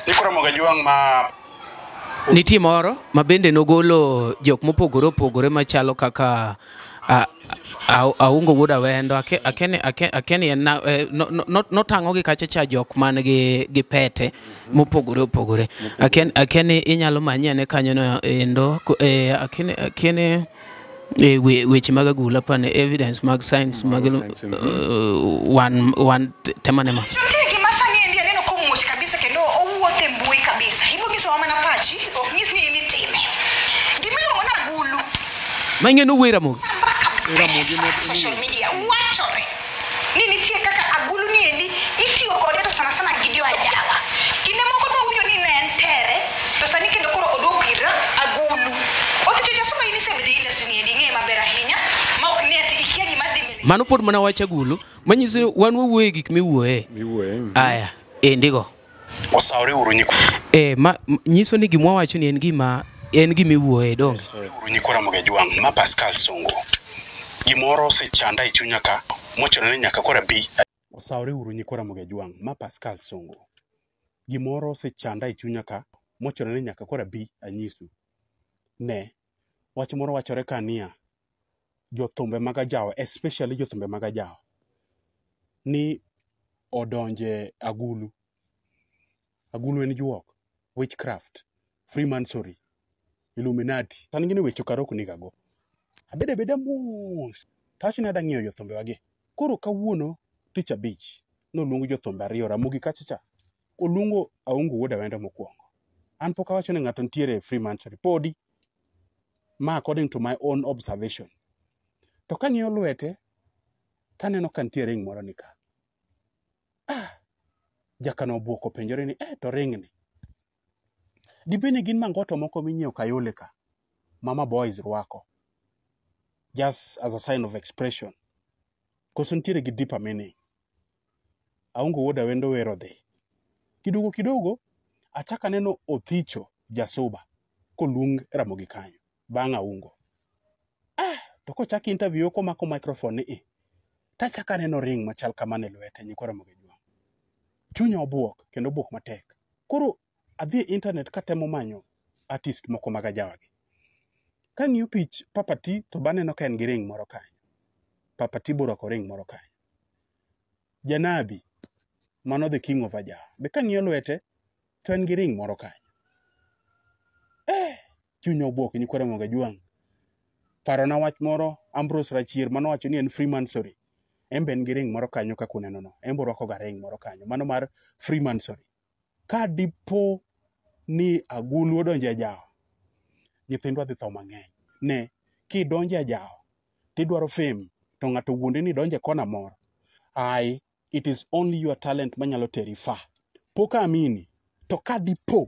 Nyikwa Ramogi Ajwang' ma Nitie moro ma bende nogolo jok mopogore opogore machalo kaka Aungo wuod Awendo akeni en notang'o gi kacha cha jok man gi pete mopogore opogore. Akeni inyalo manye ane kanyo no endo akeni weche mag agula pane evidence mag science mag wan temane ma. Nitie gima sani endi aneno komuoch kabisa kendo owuotho e mbui kabisa. Ibo nyisowa mana pachi, ok nyis ni in itime. Gimiluongo ni agulu. Ma ing'e nowuoye Ramogi. Sambra kabisa social media wachore ni nitie kaka agulu ni endi itiyo kode to sana sana gi jo ajawa. Kinde moko nwawinjo ni ne en tere to sani kendo koro oduok ir agulu. Othicho Jasuba in isebedo e industry ni endi ing'eye maber ahinya ma ok ni ati ikia gima dhi mbele. Mano pod mana wach agulu manyiso ni wan wawuoye gik miwuoye. Miwuoye. Aya, endigo. Osawore uru nyikwa Ma nyiso ni gima wawacho ni en gima en gima iwuoye donge. Uru nyikwa Ramogi Ajwang', ma Pascal Songo. Gimoro osechanda e chunya ka, mochuno ni nyaka koro abi. Osawore uru nyikwa Ramogi Ajwang', ma Pascal Songo. Gimoro osechanda e chunya ka, mochuno ni nyaka koro abi anyisu. Ne, wach moro wachore ka niya, jothumbe mag ajawa, especially jothumbe mag ajawa, ni odonje agulu. Agulu en juok, witchcraft, Freemasonry, Illuminati. Sani gini weche karok nigago. Abedo abeda mos. Tawacho ni adwa ng'iyo jothumbe wagi. Koro kawuono tich abich, noluong jothumbe ariyo Ramogi kacha cha. Oluongo Aungo wuod Awendo mokwongo. An pok awacho ni ng'ato nitiere e Freemasonry. Podi. Ma according to my own observation. To kang'iyo lwete, taneno ka nitie ring moro ni ka. Jakano obuok openjore ni, to ring ni. Dibed ni gin mangoto moko minyiewo Kayole ka, mama boys rwako. Just as a sign of expression. Koso nitiere gi deeper meaning. Aungo wuod Awendo wero dhi. Kidogo kidogo, achako aneno Othicho Jasuba koluong Ramogi kanyo, bang' Aungo. To kochak interview komako microphone ni i, tachako aneno ring machal kamano e lwete nyikwa Ramogi Ajwang'. Chunya obuok kendo obuok matek. Koro adhi e internet katemo manyo artist moko mag ajawa gi. Kang'iyo pich Papa T to baneno ka en gi ring moro kanyo. Papa T borwako ring moro kanyo. Janabi, mano the king of ajawa. Be kang'iyo lwete to en gi ring moro kanyo. Chunya obuok nyikwa Ramogi Ajwang'. Parona wach moro Ambrose Rachier manowacho ni en Freemasonry. En be en gi ring moro kanyo kaka uneno no. En be orwako ga ring moro kanyo. Mano mar Freemasonry. Ka dipo ni agulu odonjo e ajawa, nyithindwa dhi tho mang'eny. Ne, kidonjo e ajawa, tidwaro fame, to ng'ato wuondi ni idonjo e kona moro. Ai, it is only your talent manyalo teri far. Pok amini, to ka dipo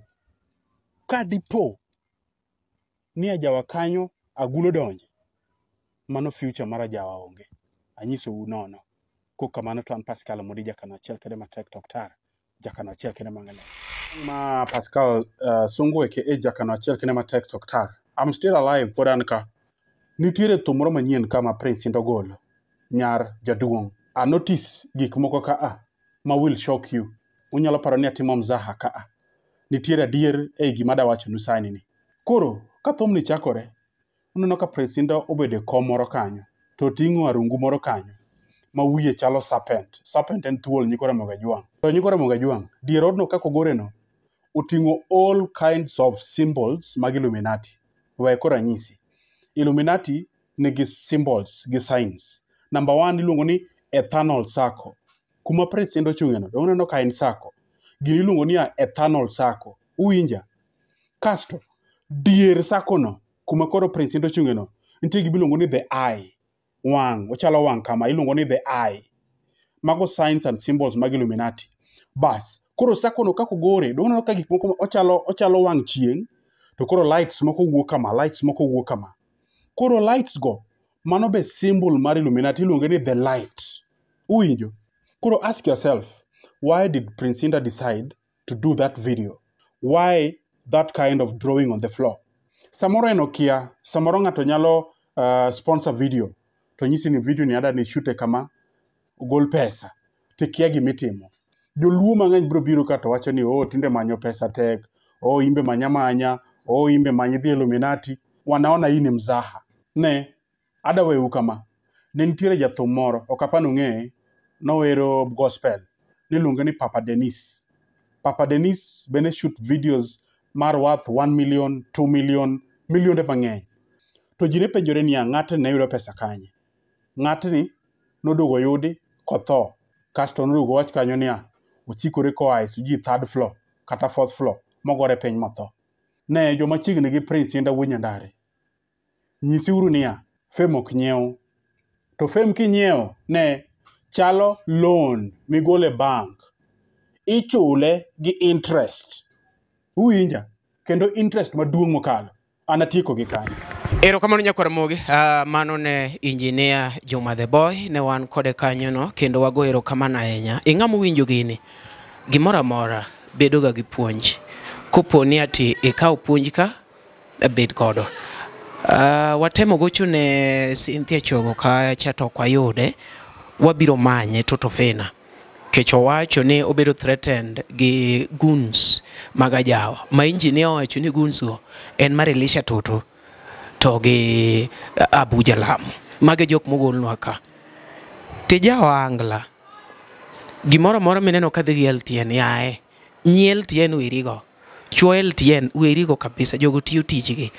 ni ajawa kanyo agulu odonje, mano future mar ajawa onge. Anyisou nono. Kok kamano to an Pascal Omodi jakano achiel kende matek tok tar, jakano achiel kende mang'eny. Ma Pascal Sungu aka jakano achiel kende matek tok tar. I'm still alive pod an ka. Nitiere thum moro manyien ka ma Prince Indah ogolo, nyar jaduong'. A notice gik moko ka a ma will shock you. Unyalo paro ni atimo mzaha ka a. Nitiere adier ei gima adwa wachonu sani ni. Koro ka thumni chakore, uneno ka Prince Indah obedo e kom moro kanyo, to oting'o arungu moro kanyo ma wiye chalo serpent. Serpent en thuol nyikwa Ramogi Ajwang'. To nyikwa Ramogi Ajwang', dier odno kaka ogoreno, oting'o all kinds of symbols mag Illuminati. We koro anyisi. Illuminati nigi symbols gi signs. Number 1 iluongo ni eternal circle. Kuma Prince Indah ochung'e no, uneno ka en circle. Gini iluongo ni eternal circle. Uwinja? Kasto, dier circle no, kuma koro Prince Indah ochung'e no, nitie gima iluongo ni the eye. Wang', ochalo wang' kama, iluongo ni the eye. Mago signs and symbols mag Illuminati. Bas, koro circle no kaka ogore, do uneno ka gik moko ochalo wang' chieng', to koro lights moko wuok kama, lights moko wuok kama. Koro lights go, mano be symbol mar Illuminati, iluonge ni the light. Uwinjo? Koro ask yourself, why did Prince Indah decide to do that video? Why that kind of drawing on the floor? Samoro en okia, samoro ng'ato nyalo sponsor video, to nyisi ni video ni ada ni shute kama, ogol pesa, tikia gimitimo. Joluo mang'eny biro biro ka to wacho ni, oh, tinde manyo pesa tek, oh, imbe manya manya, oh, imbe many dhi Illuminati. Wanaona hii ni mzaha. Ne, Ada weu kama. Ne nitiere jathum moro, ok apani ung'eye, nowero gospel. Niluonge ni Papa Denis. Papa Denis bende shoot videos mar worth 1 million, 2 million, milionde mang'eny. To ji ne penjore niya, ng'atni ne yudo pesa kanye? Ng'atni noduogo oyudi kotho. Kasto noduogo owach kanyo niya, ochikore koa e sijui third floor kata fourth floor mogore piny motho. Ne joma chiegni gi Prince Indah Wuod Nyandare. Nyisiuru niya, fame ok nyiew. To fame kinyiewo, ne chalo loan migolo e bank. Ichule gi interest. Uwinja? Kendo interest maduong' mokalo. An atieko gi kanyo. Erokamano nyakwar Ramogi. Mano ne engineer Juma the Boy, ne wan kode kanyono kendo wago erokamano ahinya. Ing'ama owinjo gini, gimoro amora bedo ga gi puonj. Kopo ni ati ikawo puonj ka, bed godo. Watemo gocho ne Cynthia Chogo kacha to ok wayude, wabiro manye Totofena. Kech owacho ni obedo threatened gi goons mag ajawa. Ma engineer owacho ni goons go en mar Elisha Toto to gi Abuja Lamo. Mago e jok mogolnwa ka. Tija Angla, gimoro amora mineno kadhi gi LTN yaye, nyi LTN werigo, chuo LTN werigo kabisa, jogo tiyo tijgi.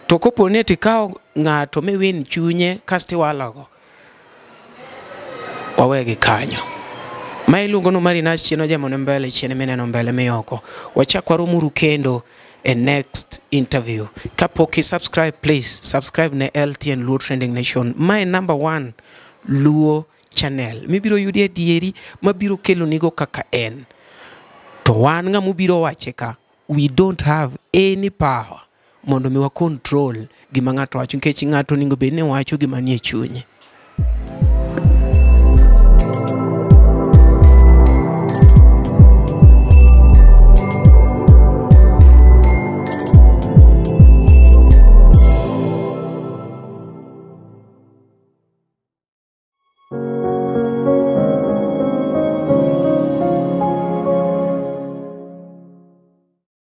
To kopo ni tikawo ng'ato miwin chunye kasto iwalogo, wawegi kanyo. Ma iluongo ni Marinas chien ojemo ne mbele chien mineno mbele miyoko. Wachak waromuru kendo e next interview. Kapok i subscribe, please subscribe ne LTN Luo Trending Nation. Ma e number 1 Luo channel mibiro yudi adieri mabiro kelonigo kaka en. To wan ng'ama obiro wache ka, we don't have any power mondo mi wa control gima ng'ato wacho nikech ng'ato onego bed ni wacho gima nie chunye.